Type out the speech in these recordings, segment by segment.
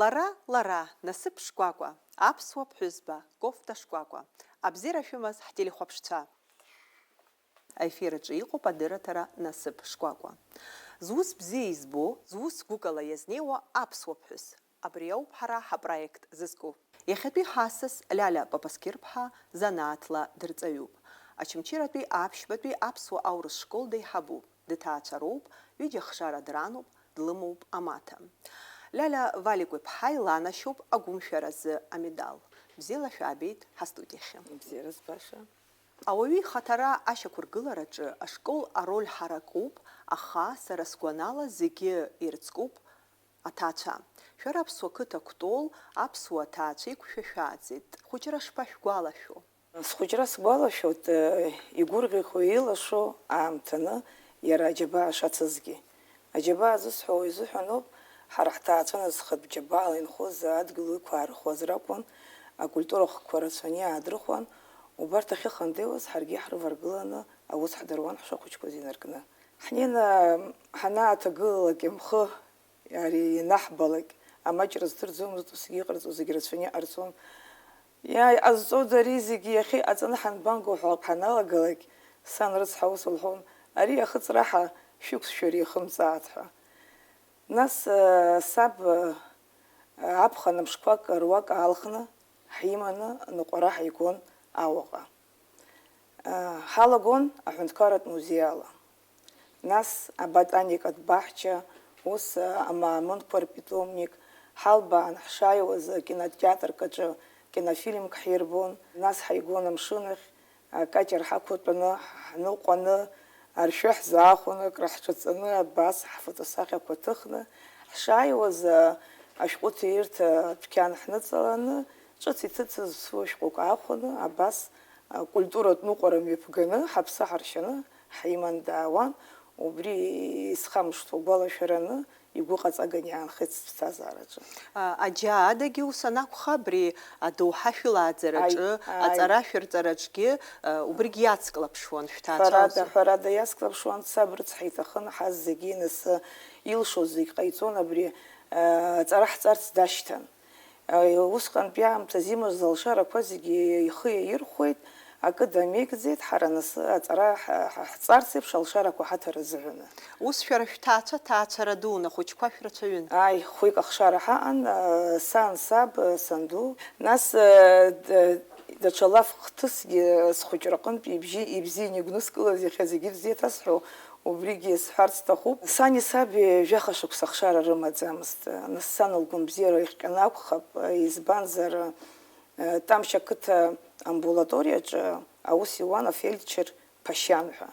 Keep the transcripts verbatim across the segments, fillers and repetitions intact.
Лара, лара, насыԥ шкәакәа, аԥсуа ԥҳәызба, кофта шкәакәа. Абзиара шәымаз ҳтелехәаԥшцәа! Аефир аҿы иҟоуп адырраҭара Насыԥ шкәакәа. Зус бзиа избо, зус гәыкала иазнеиуа аԥсуа ԥҳәыс. Абри ауп ҳара ҳапроект зызку. Иахьатәи ҳасас Лиалиа Папасқьыр-ԥҳа занааҭла дырҵаҩуп. Очамчыратәи аԥшьбатәи аԥсуа аурыс школ деиҳабуп, дҭаацәароуп, ҩыџьа хшара дрануп, длымоуп амаҭа. Лиалиа Валикәа-иԥҳа иланашьоуп агәымшәаразы амедал. Бзиала шәаабеит ҳастудиахьы. Бзиара збаша. Ауаҩы ихаҭара ашьақәыргылараҿы ашкол ароль ҳаракуп, аха, сара сгәанала, зегьы ирыцкуп аҭаацәа. Шәара аԥсуа қыҭа Кәтол аԥсуа ҭаацәа иқәшәа шәааӡеит. Хәыҷра шԥашәгәалашәо? Схәыҷра сгәалашәоит, э, игәырӷьахо, илашо аамҭаны иара аџьабаа шацызгьы. Аџьабаа зысҳәо уи изыҳәаноуп, ҳара ҳҭаацәа нас зхатә џьабаала инхоз адгьыл ықәаархоз ракәын, акультура хкқәа рацәаны иаадрыхуан, убарҭ ахьыхандеиуаз ҳаргьы иаҳрываргыланы аус ҳдыруан ҳшәахәыҷқәа инаркны. Ҳнеины ҳанааҭагылалак, имхы ари ианаҳбалак, амаҷра здырӡомызт, усгьы иҟарҵо зегь рацәаны иҟарҵон. Иа-, иҟазҵода ари зегьы? Иахьа иҟаҵаны ҳанбанго ҳәа ҳаналагалак, сан рыцҳа ус лҳәон, ари ахыҵраҳа шәықәсшәар ихымҵааит ҳәа. Нас, э, саб, э, аԥхын мшқәак руак аалхны, ҳиманы ныҟәара ҳаигон Аҟәаҟа. Э, ҳалагон аҳәынҭқарратә музеи ала. Нас аботаникатә баҳча, ус, э, амаамынқәа рпитомник, ҳалбаан ҳшааиуаз акинотеатрк аҿы кинофильмк ҳирбон, нас ҳаигон амшын ахь, акатер ҳақәтәаны, ҳныҟәаны, аршәы ҳзаахәаны, акраҳҿаҵаны, абас ҳфотосахьақәа ҭыхны, ҳшааиуаз, ашәҟәы ҭирҭа адәқьан ҳныҵаланы, ҿыц иҭыҵыз ԥсуа шәҟәык аахәаны, абас, акультуратә ныҟәара мҩаԥганы, ҳаԥсы ҳаршьаны ҳиман даауан. Убри исхамышҭуа гәалашәараны, игәыҟаҵаганы иаанхеит сыԥсҭазаараҿы. А, аџьа адагьы ус анакәха, абри адоуҳа шәылааӡараҿы, Аи, аи. Аҵара шәырҵараҿгьы, а, убригь иацклаԥшуан шәҭаацәа. Ҳәарада, ҳәарада иацклаԥшуан, саб рыцҳа иҭахын, ҳаз зегьы инасы илшоз зегь ҟаиҵон, абри, а, аҵара ҳҵарц дашьҭан. Аи, усҟантәи аамҭазы имаз алшарақәа зегьы ихы иаирхәеит, акы дамеигӡеит, ҳара нас аҵара ҳ-, ҳ-, ҳҵарц еиԥш алшарақәа ҳаҭар азыҳәаны. Ус шәара шәҭаацәа ҭаацәара дуун, ахәыҷқәа шәрацәаҩын. Аи, хәҩык ахшара ҳаҟан, э, сан, саб, э, санду. Нас, э, д-, даҽа лаф хҭысгьы схәыҷраҟынтә ибжьы, ибзианы игәныскылаз иахьа зегьы бзиа ҭасҳәо, убригьы сҳәарц сҭахуп. Сани саби жәаха шықәса ахшара рымаӡамызт. Нас сан лгәабзиара ихҟьаны акәхап, избанзар, Тамшь ақыҭа амбулаториаҿы аус иуан афельдшер Ԥашьан ҳәа.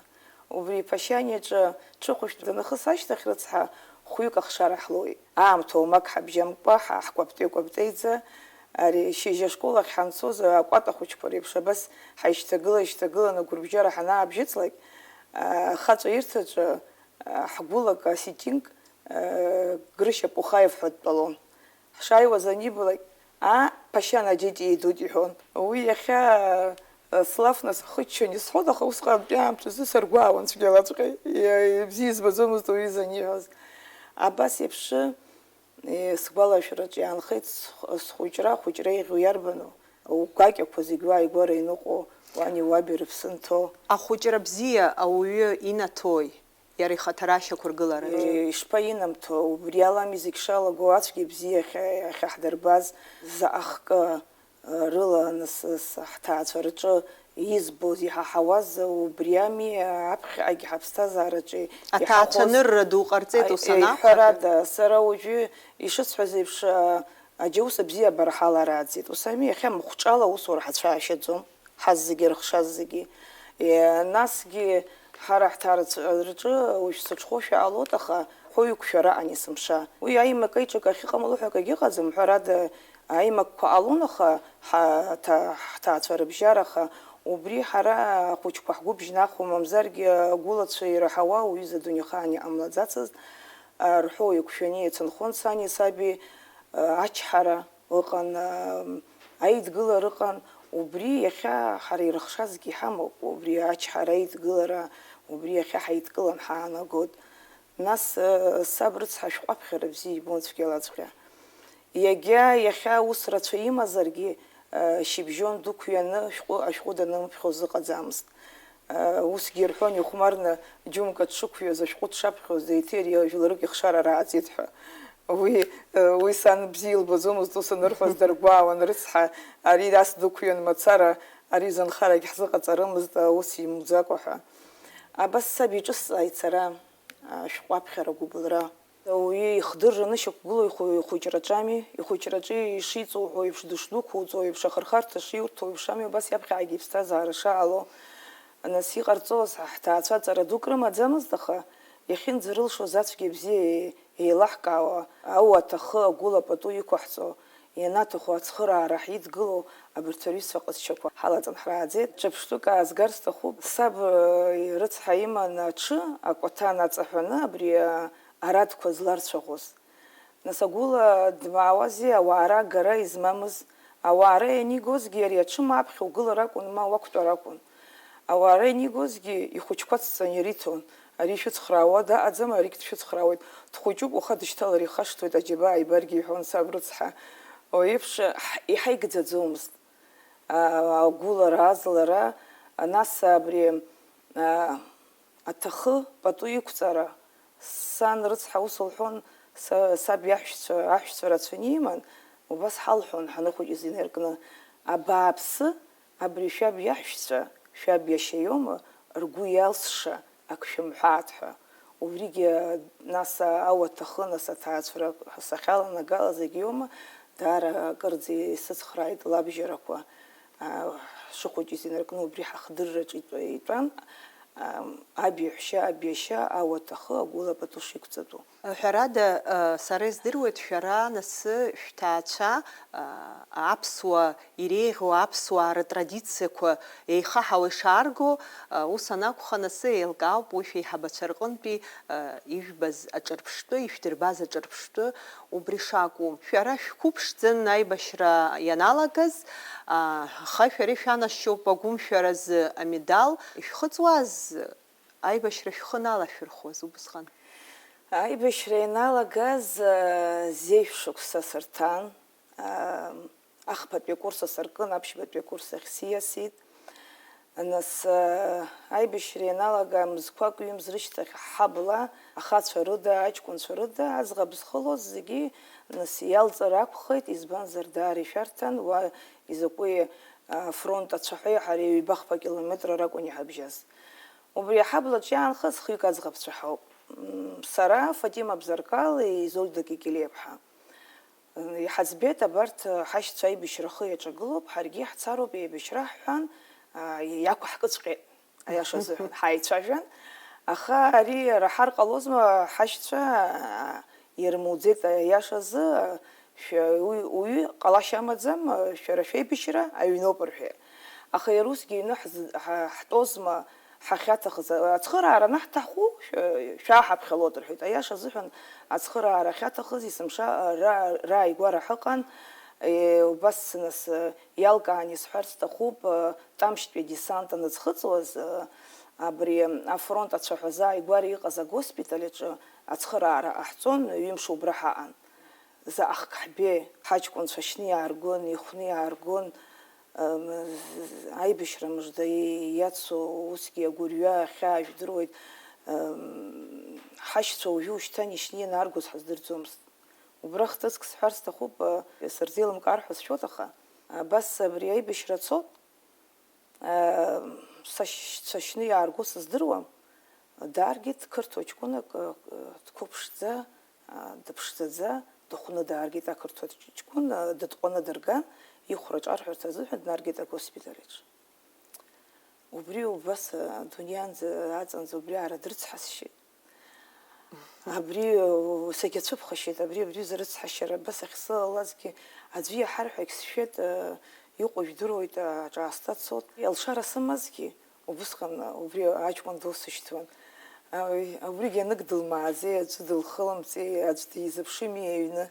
Убри Ԥашьаниаҿы ҽыхәышәтә данахыс ашьҭахь рыцҳа хәҩык ахшара ҳлоуит. Аамҭа уамак ҳабжьамкәа, ҳа-, ҳкәаптеи-кәаптеиӡа, ари шьыжь ашкол ахь ҳанцоз акәата хәыҷқәа реиԥш абас ҳаишьҭагыла-ишьҭагыланы агәырбжьара ҳанаабжьыҵлак, ахаҵәа ирҭаҿы, ҳгәылак осетинк, Грышьа Пухаев ҳәа дтәалон. Ҳшааиуаз анибалак, аа, Ԥашьан аџьеиҭ еидут, иҳәон. Уи иахьа, э, слафны схыччон исҳәон, аха усҟантәи аамҭазы саргәаауан цәгьалаҵәҟьа, иа-, ибзиа избаӡомызт уи изы аниҳәоз. Абас еиԥш, э, сгәалашәараҿы иаанхеит сх-, схәыҷра, ахәыҷра еиӷьу иарбану? Угәакьақәа зегь уааигәара иныҟәо, уани уаби рыԥсы нҭо. Ахәыҷра бзиа ауаҩы инаҭои? Иара ихаҭара ашьақәыргылараҿы. Ишԥаинамҭо, убри алами зегь шалаго, ацәгьа бзиа ахьа-, ахьаҳдырбаз, заҟа хкы, рыла анысыс ҳҭаацәа рҿы избоз, иҳаҳауаз, убри ами аԥхьаҟагь ҳаԥсҭазаараҿы иҳахәоз. Аҭаацәанырра ду ҟарҵеит ус анакәха. Ҳәарада, сара уажәы ишысҳәаз еиԥш, аџьаус абзиабара ҳаларааӡеит. Ус ами, иахьа махәҿала аусура ҳацәаашьаӡом. Ҳаззегьы рыхшаз зегьы. Е, насгьы ҳара ҳҭаацәа рҿы уажә сыҽхәошәа ҟалоит, аха ҳәоуқәшәара ан есымша. Уи аимак-аиҿак ахьыҟамло ҳәа акгьы ыҟаӡам, ҳәарада, аимакқәа ҟалон, аха ҳа-, ҭа-, ҳҭаацәа рыбжьара, аха убри ҳара ахәыҷқәа ҳгәы бжьнахуа, мамзаргьы агәылацәа ираҳауа уҩыза дунеихаан иҟамлаӡацызт, а, рҳәоу еиқәшәаны еицынхон сани саби, а, ачҳара. Ыҟан, аа, аидгылара ыҟан, убри иахьа ҳара ирыхшазгьы иҳамоуп, убри ачҳара аидгылара, убри иахьа ҳаидкылан ҳаанагоит. Нас, э, саб рыцҳа ашәҟәаԥхьара бзиа ибон цәгьалаҵәҟьа. Иагьа иахьа ус рацәа имазаргьы, шьыбжьон дықәианы ашәҟәы, ашәҟәы данымԥхьоз ыҟаӡамызт. Усгьы ирҳәон, ихәмарны џьумка дшықәиоз, ашәҟәы дшаԥхьоз, еиҭа иара жәларык ихшара рааӡеит ҳәа. Уи, уи сан бзиа илбаӡомызт, ус анырҳәоз даргәаауан, рыцҳа, ари ас дықәиан мацара, ари зынхарагь ҳзыҟаҵарымызт, аус имуӡакәа ҳәа. Абас саб иҿысҵааит сара, ашәҟәы аԥхьара гәыбылра. Уи ихдырраны ишьақәгылоу ихәы-, ихәыҷраҿами, ихәыҷраҿы ишиҵоуҳәо еиԥш, дышдәықәуҵо еиԥш, ахырхарҭа шиурҭо еиԥш ами, убас иаԥхьагьы иԥсҭазаара шаало. Нас иҟарҵоз, ҳҭаацәа ҵара дук рымаӡамызт, аха иахьынӡарылшоз ацәгьа-бзиа еилаҳкаауа, ауа аҭахы агәыла пату иқәаҳҵо, ианаҭаху ацхыраара ҳидгыло, абарҭ аҩызцәа ҟазшьақәа ҳалаҵан ҳрааӡеит. Ҿырԥштәык аазгар сҭахуп. Саб, э, рыцҳа иман аҽы, акәаҭан аҵаҳәаны, абри, э, арадқәа зларцәаӷәоз. Нас агәыла дмаауази, ауаара агара измамыз? Ауаара ианигозгьы, ари аҽы ма аԥхьа угылар акәын, ма уақәтәар акәын. Ауаара ианигозгьы, ихәыҷқәа цҵаны ириҭон. Ари шәыцхраауа даҟаӡам, аригь дшәыцхраауеит. Дхәыҷуп, уаха дышьҭалар ихашҭуеит, аџьабаа ааибаргьы, иҳәон саб рыцҳа. Уи еиԥш, ҳ-, иҳаигӡаӡомызт. А, агәылара, азлара, нас абри, а, аҭахы пату иқәҵара, сан рыцҳа ус лҳәон, са, саб иаҳәшьцәа, аҳәшьцәа рацәаны иман, убас ҳалҳәон ҳаныхәыҷыз инаркны, абааԥсы, абри шәаб иаҳәшьцәа, шәаб иашьа иоума, ргәы иалсша ак шәымҳәааит ҳәа. Убригьы, нас, ауа аҭахын, нас аҭаацәара сахьаланагала зегь иоума, даара акырӡа исыцхрааит лабжьарақәа, а, шыхәыҷыз инаркны убри ҳахдырраҿы итәа-, итәан, а, аб иаҳәшьа, аб иашьа, ауа аҭахы, агәыла пату шиқәҵатәу. Ҳәарада, а, сара издыруеит, шәара анасы шәҭаацәа, а, аԥсуа иреиӷьу аԥсуаа рытрадициақәа еихаҳауа ишаарго, ус анакәха, анасы еилкаауп уи шәеиҳабацәа рҟынтәи ижәбаз аҿырԥштәы, ишәдырбаз аҿырԥштәы убри шакәу. Шәара шәқәыԥшӡан аибашьра ианалагаз, аха шәара ишәанашьоуп агәымшәаразы амедал. Ишәхыҵуаз аибашьра шәхы налашәырхәуаз убысҟан? Аибашьра ианалагаз, зеижә шықәса сырҭан. Ахԥатәи акурс асыркын, аԥшьбатәи акурс ахь сиасит. Нас, аибашьра ианалага, мызқәак-ҩымз рышьҭахь ҳҳабла, ахацәа рыда, аҷкәынцәа рыда, аӡӷаб зхылоз зегьы, нас, иалҵыр акәхеит, избанзар, даара ишәарҭан, уа изакәи, афронт ацәаҳәеи ҳареи ҩба-хԥа километрра ракәын иҳабжьаз. Убри аҳаблаҿ иаанхаз хҩык аӡӷабцәа ҳауп. М, сара, Фатима Бзаркали Изольда Кикилиаԥҳа. Иҳаӡбеит, абарҭ ҳашьцәа аибашьра ахы иаҿагылоуп, ҳаргьы ҳцароуп еибашьра ҳҳәан, а, иақәаҳкыҵәҟьеит, аиаша азыҳәан, ҳаицәажәан. Аха ари раҳар ҟалозма, ҳашьцәа, а, ирмуӡеит, аиаша азы, а, шәа-, уи, уаҩы ҟалашьа амаӡам, а, шәара шәеибашьра аҩноуп рҳәеит. Аха иара усгьы аҩны ҳз-, ҳа-, ҳтәозма, ҳахьаҭахыз, ацхыраара анаҳҭаху, шәа-, шәааҳаԥхьалоит, рҳәеит. Аиаша азыҳәан, ацхыраара ахьаҭахыз есымша ра-, рааигәара ҳаҟан. Е, убас, нас, е, иалкааны исҳәарц сҭахуп, е, Тамшьтәи адесант аныӡхыҵуаз, е, абри афронт ацәаҳәазы ааигәара иҟаз агоспиталь аҿы ацхыраара ҟаҳҵон, ҩымш убра ҳаҟан. Заҟа хк ҳбеи, ҳаҷкәынцәа шьны иааргон, ихәны иааргон, ам, аибашьра мыжда иацу усгьы агәырҩа ахьаа жәдыруеит, ам, ҳашьцәа уажәы-ушьҭан ишьны ианааргоз ҳаздырӡомызт. Убра хҭыск сҳәар сҭахуп, а, сырзеилымкаар ҳәа сшәоит, аха абас абри аибашьра цот, Сашь-, сашьны иаарго сыздыруам, дааргеит қырҭуа ҷкәынак, дқәыԥшӡа, дыԥшӡаӡа, дыхәны дааргеит ақырҭуа ҷкәын, дытҟәаны дырган, ихәра ҿарҳәарц азыҳәан днаргеит агоспиталь аҿы. Убри убас адунеиаанӡа, аҵанӡа убри аара дрыцҳасшьеит. Абри, э, сагьацәыԥхашьеит, абри, абри рыцҳашьара абас ахьсылалазгьы, аӡәы иаҳар ҳәа егьсшәеит, э, иҟоу жәдыруеит, э, аҿаасҭа цот. Алшара сымазгьы, убысҟан, э, убри аҷкәын дусышьҭуан. Ай, убригьы анык дылмааӡеи, аӡәы дылхылымҵи, аӡә дизыԥшыми аҩны.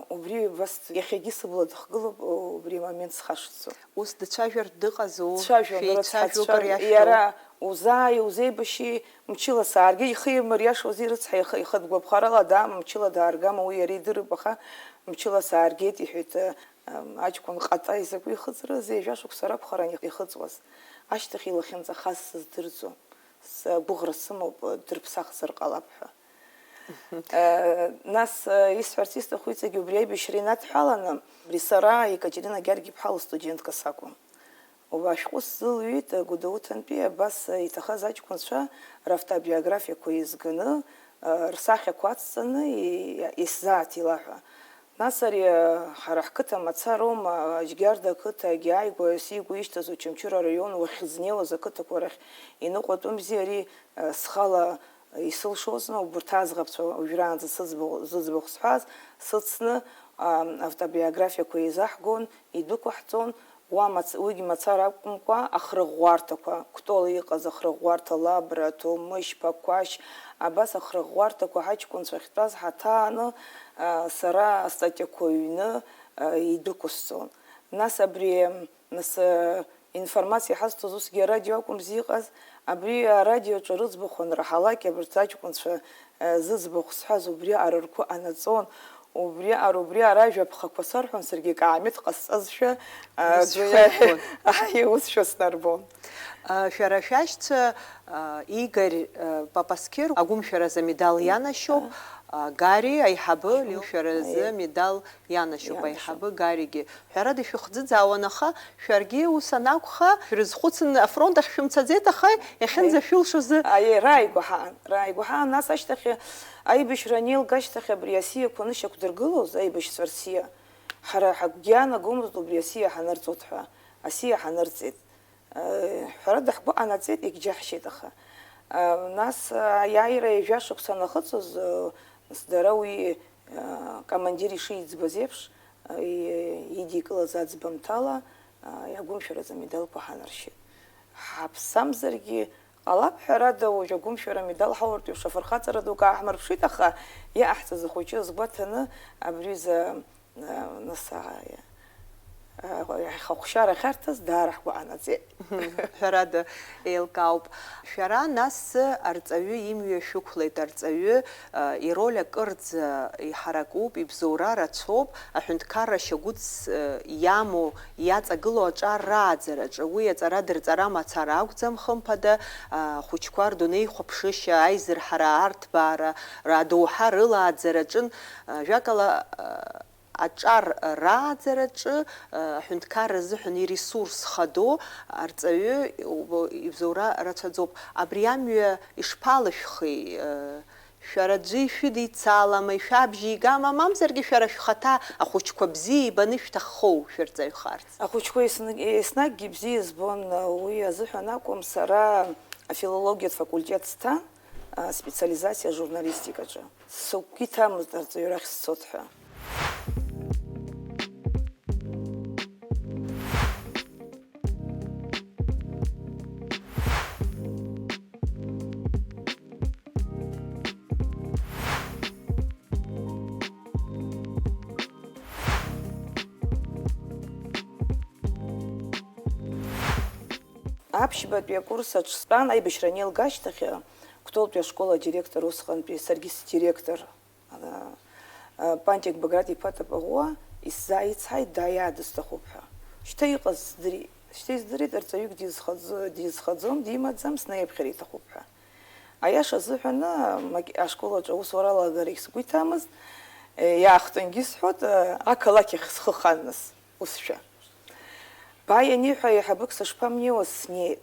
Убри убас иахьагьы сыбла дыхгылоуп, убри амомент схашҭӡом. Ус дцәажәартә дыҟазу? Дцәажәон, Шәеицәажәо рыцҳа, акыр дцәажәон. Иара узааи, узеибашьи, мчыла сааргеит, ихы имыриашози, рыцҳа, ихы, ихатә гәаԥхарала даама, мчыла дааргама, уи иара идырп, аха мчыла сааргеит, иҳәеит, э, аҷкәын ҟата изакәи ихыҵрыз, ҩажәа шықәса ракәхарын ихыҵуаз. Ашьҭахь илахьынҵахаз сыздырӡом. Сгәыӷра сымоуп, дырԥсахзар ҟалап ҳәа. Нас исҳәарц исҭаху иҵегь убри аибашьра инадҳәаланы, абри сара Екатерина Гьаргь-иԥҳа лыстудентка сакәын. Убри ашәҟәы сзылҩит Гәдоуҭантәи абас иҭахаз аҷкәынцәа равтобиографиақәа еизганы, рсахьақәа ацҵаны исзааҭила ҳәа. Нас ари ҳара ҳқыҭа мацароума, Аџьгьарда ақыҭагь ааигәа сигәа ишьҭаз Очамчыра араион уахьызнеиуаз ақыҭақәа рахь иныҟәатәымзи ари, схала исылшозма убарҭ аӡӷабцәа уажәраанӡа сыӡбахә, зыӡбахә сҳәаз, сыцны, автобиографиақәа еизаҳгон, идәықәаҳҵон, уа мац-, уигь мацара акәымкәа, ахрыӷәӷәарҭақәа, Кәтол иҟаз ахрыӷәӷәарҭа Лабра, Ҭоумышь, Ԥақәашь, абас ахрыӷәӷәарҭақәа ҳаҷкәынцәа ахьтәаз ҳаҭааны, сара астатиақәа ҩны идәықәысҵон. Нас абри, нас, Информациа иҳазҭоз усгьы арадио акәымзи иҟаз, абри арадиоҿы рыӡбахә анраҳалак, абарҭ аҷкәынцәа, э, зыӡбахә сҳәаз убриаҟара ргәы ҟанаҵон, убриаҟара, убриаҟара ажәа ԥхақәа сарҳәон, саргьы акаамеҭ ҟасҵазшәа, э, Ус аӡәы шәхы иарҳәон. Аиеи, усшәа снарбон. А, шәара шәашьцәа, а, Игорь, а, Папасқьыр агәымшәаразы амедал ианашьоуп, а, Гари аиҳабы агәымшәаразы Аиеи. Амедал ианашьоуп Ианашьоуп. Аиҳабы Гаригьы. Ҳәарада, шәыхӡыӡаауан, аха шәаргьы ус анакәха, шәрызхәыцын, афронт ахь шәымцаӡеит, аха иахьынӡашәылшозы. Аиеи, рааигәа ҳаан, рааигәа ҳаан, нас ашьҭахь, аибашьра анеилга ашьҭахь абри асиақәа анышьақәдыргылоз, аибашьцәа рсиа, ҳара ҳагәгьы иаанагомызт убри асиа ҳанырҵоит ҳәа, асиа ҳанырҵеит. Ҳәарада, ҳгәы ҟанаҵеит, егьџьаҳшьеит, аха. Нас аиааира ҩажәа шықәса анахыҵыз, нас дара уи, командир ишиӡбаз еиԥш, идикылаз аӡбамҭала, агәымшәаразы амедалқәа ҳанаршьеит. Ҳаԥсамзаргьы ҟалап, ҳәарада, уажә агәымшәара амедал ҳауартә еиԥш афырхаҵара дук ааҳмырԥшит, аха иҟаҳҵаз ахәыҷы азгәаҭаны абри за Нас, а, а, ҳахәшьара ахьарҭаз даара ҳгәы ҟанаҵеит. Ҳәарада, еилкаауп. Шәара, нас, арҵаҩы имҩа шәықәлеит. Арҵаҩы, а, ироль акырӡа иҳаракуп, ибзоура рацәоуп, аҳәынҭқарра шьагәыҭс, а, иамоу, иаҵагылоу аҿар рааӡараҿы. Уи аҵара-дырҵара мацара акәӡам, хымԥада, а, ахәыҷқәа рдунеихәаԥшышьа, аизырҳара, арҭбаара, адоуҳа рылааӡараҿын, а, жәакала, а, аҿар рааӡараҿы, а, аҳәынҭқарра азыҳәан иресурс хадоу арҵаҩы ибзоура рацәаӡоуп. Абри амҩа ишԥалышәхи? А, шәара аӡәы ишәыдицалама, ишәабжьигама, мамзаргьы шәара шәхаҭа ахәыҷқәа бзиа ибаны ишәҭаххоу шәырҵаҩхарц? Ахәыҷқәа есн-, еснагьгьы бзиа избон, уи азыҳәан акәым, сара афилологиатә факультет сҭан, а, специализациа ажурналистикаҿы. Сыгәгьы иҭамызт арҵаҩрахь сцот ҳәа. Аԥшьбатәи акурс аҿы стәан, аибашьра анеилга ашьҭахь, Кәтолтәи ашкол адиректор, усҟантәи саргьы сдиректор, а, а, Пантик Баграт-иԥа Тапаӷәуа исзааицҳаит, дааиаа дысҭахуп ҳәа. Шьҭа иҟаз здырит, шьҭа издырит, арҵаҩык дизхаӡо-, дизхаӡом, димаӡам, снаиаԥхьар иҭахуп ҳәа. Аиаша азыҳәаны, маки-, ашкол аҿы аусура алагарахь сгәы иҭамызт, э, иаахтынгьы исҳәот, э, ақалақь ахь схы хан нас, усшәа. Бааи аниҳәа, еиҳабык сышԥамнеиуаз снеит.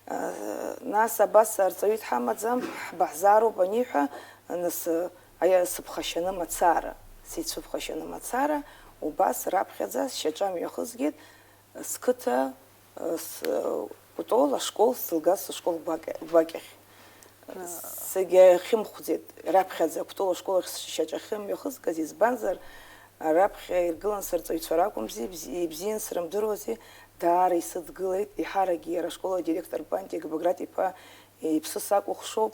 Э, нас абас арҵаҩы дҳамаӡам, ҳбаҳзаароуп аниҳәа, нас, э, аиа-, сыԥхашьаны мацара, сицәыԥхашьаны мацара, убас раԥхьаӡа сшьаҿа мҩахызгеит, Сқыҭа, с-, Кәтол ашкол сзылгаз сышкол гәакьа-, гәакьахь. Зегьы ахьымхәӡеит, раԥхьаӡа Кәтол ашкол ахь сшьаҿахьы мҩахызгаз, избанзар, раԥхьа иргылан сырҵаҩцәа ракәымзи, ибзи-, ибзиан срымдыруази, даара исыдгылеит, еиҳаракгьы иара ашкол адиректор Пантик Баграт-иԥа иԥсы сакәыхшоуп,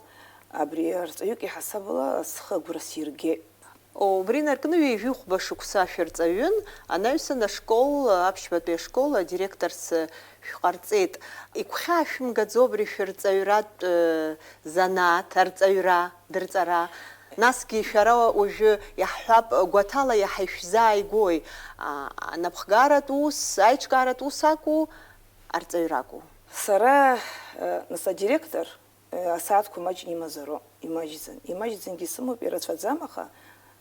абри арҵаҩык иҳасабала схы агәра сиргеит. Убри инаркны ҩажәи хәба шықәса шәырҵаҩын, анаҩсан ашкол, аԥшьбатәи ашкол адиректорс шәҟарҵеит. Игәхьаа шәымгаӡо абри шәырҵаҩратә, э, занааҭ, арҵаҩра, дырҵара? Насгьы шәара уажәы иаҳҳәап, гәаҭала иаҳа ишәзааигәои, а, анапхгаратә ус, аиҿкааратә ус акәу, арҵаҩра акәу? Сара, э, нас адиректор, э, асааҭқәа маҷны имазароуп, имаҷӡан. Имаҷӡангьы исымоуп, ирацәаӡам, аха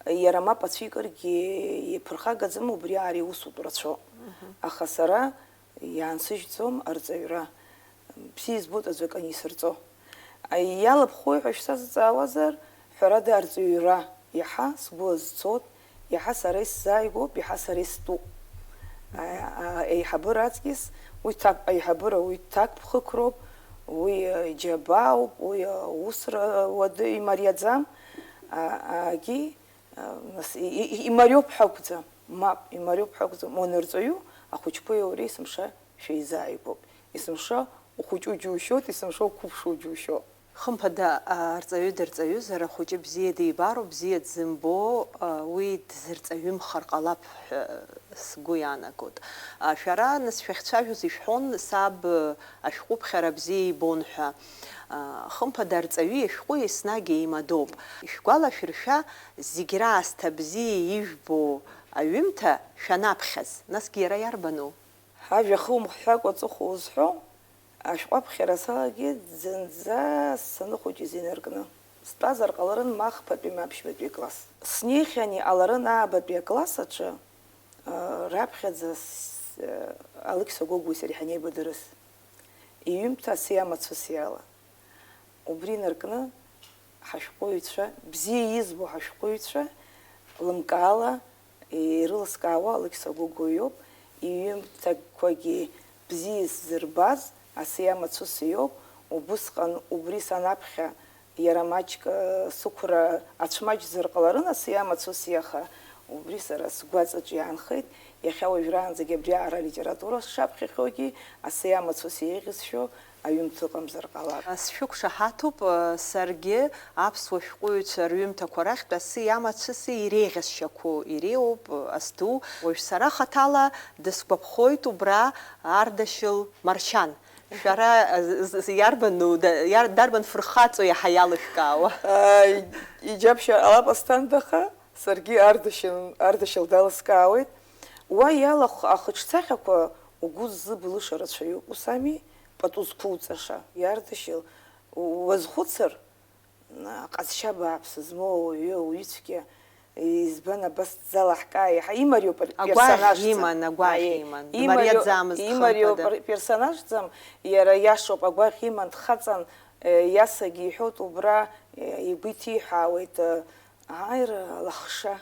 иара мап ацәикыргьы иԥырхагаӡам, убри аара иусутә рацәоуп. Мгм. Аха сара иаансыжьӡом арҵаҩра. Бзиа избоит аӡәы акы анисырҵо. Иалабхуеи ҳәа шәсазҵаауазар, ҳәарада, арҵаҩра иаҳа сгәы азцоит, иаҳа сара исзааигәоуп, иаҳа сара истәуп. А, а, аиҳабыра аҵкьыс, уи ҭак, аиҳабыра уи ҭакԥхықәроуп, уи, а, џьабаауп, уи, а, усра уадаҩ имариаӡам. А, агьи, а, нас, и, и, и, имариоуп ҳәа акәӡам, мап, имариоуп ҳәа акәӡам, уанырҵаҩу, ахәыҷқәеи уареи есымша шәеизааигәоуп. Есымша ухәыҷу џьушьоит, есымша уқәыԥшу џьушьоит. Хымԥада, а, арҵаҩы дырҵаҩызар, ахәыҷы бзиа дибароуп, бзиа дзымбо, а, уи дзырҵаҩымхар ҟалап ҳәа сгәы иаанагоит. А, шәара, нас, шәахьцәажәоз ишәҳәон, саб, а, ашәҟәыԥхьара бзиа ибон ҳәа. А, хымԥада, арҵаҩи ашәҟәи еснагь еимадоуп. Ишәгәалашәыршәа, зегь раасҭа бзиа ижәбо аҩымҭа шәанаԥхьаз, насгьы иара иарбану? Ажәа хумҳәакәа аҵыхәа узҳәо, ашәҟәы аԥхьара салагеит зынӡа саныхәыҷыз инаркны. Стәазар ҟаларын ма ахԥатәи, ма аԥшьбатәи акласс. Снеихьан иҟаларын аабатәи акласс аҿы, а, раԥхьаӡа с-, а, Алықьса Гогәуеи сареи ҳанеибадырыз. Иҩымҭа асиа мацәысиала. Убри инаркны ҳашәҟәыҩҩцәа, бзиа избо ҳашәҟәыҩҩцәа лымкаала ирылыскаауа Алықьса Гогәуа иоуп, иҩымҭақәагьы бзиа исзырбаз асиа мацәысиоуп, убысҟан убри санаԥхьа иара маҷк, э, сықәра ацәмаҷзар ҟаларын асиа мацәысиа, аха убри сара сгәаҵаҿ иаанхеит, иахьа уажәраанӡагьы абриаҟара алитература сшаԥхьахьоугьы асиа мацәысиа еиӷьысшьо аҩымҭа ыҟамзар ҟалап. Сшәықәшаҳаҭуп, саргьы аԥсуа шәҟәыҩҩцәа рҩымҭақәа рахьтә асы иамацәысы иреиӷьасшьақәоу иреиуоуп, азду. Уажә сара хаҭала дысгәаԥхоит убра Ардашьыл Маршьан. Шәара, з-, з-, иарбану, да-, иар-, дарбан фырхаҵо иаҳа иалышәкаауа? Ааи, иџьабшьар ҟалап, Асҭанда, аха саргьы Ардашьыл, Ардашьыл далыскаауеит. Уа иалахә ахыҿсахьақәа угәы ззыбылыша рацәаҩуп, ус ами, пату зқәуҵаша, иардашьыл, у-, уазхәыцыр, ҟазшьа бааԥс змоу ауаҩы, ауаҩыцәгьа, избан абас дзалаҳкаа, иаҳа имариоуп ар-, Агәаӷь персонажӡам. Иман, агәаӷь Аиеи, иман. Имарио-, Дмариаӡамызт, имариоуп хымԥада. Ар-, персонажӡам, иара иашоуп, агәаӷь иман, дхаҵан, э, иасагьы иҳәоит убра, э, игәы иҭиҳәаауеит, э, ааира лахша.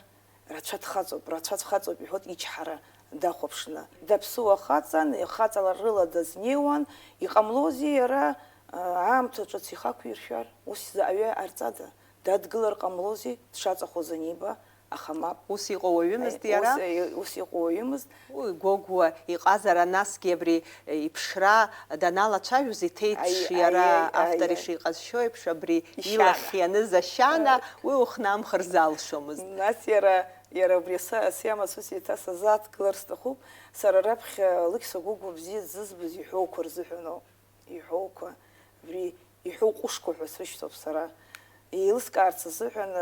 Рацәа дхаҵоуп, рацәа дхаҵоуп, иҳәоит ичҳара дахәаԥшны. Даԥсуа хаҵан, хаҵала рыла дазнеиуан, иҟамлози иара, аа, аамҭа ҿыц ихақәиршәар, ус изы аҩы ҟарҵада? Дадгылар ҟамлози, дшаҵахоз аниба, аха мап. Ус иҟоу уаҩымызт Аи, иара? Ус, ус иҟоу уаҩымызт. Уи Гогәуа иҟазара насгьы абри, э, иԥшра даналацәажәоз иҭеиҵш Аи, иара аи, аи, автор аи. Ишиҟазшьо еиԥш, абри Ишьана. Илахь ианыз ашьана, Аи. Уи ухнамхыр залшомызт. Нас иара, иара убри асы, асы иамацәыс еиҭа сазааҭгылар сҭахуп. Сара раԥхьа Алықьса Гогәуа бзиа дзызбаз иҳәоуқәа рзыҳәаноуп. Иҳәоуқәа, абри иҳәоу ҟәышқәа ҳәа срышьҭоуп сара. Еилыскаарц азыҳәан,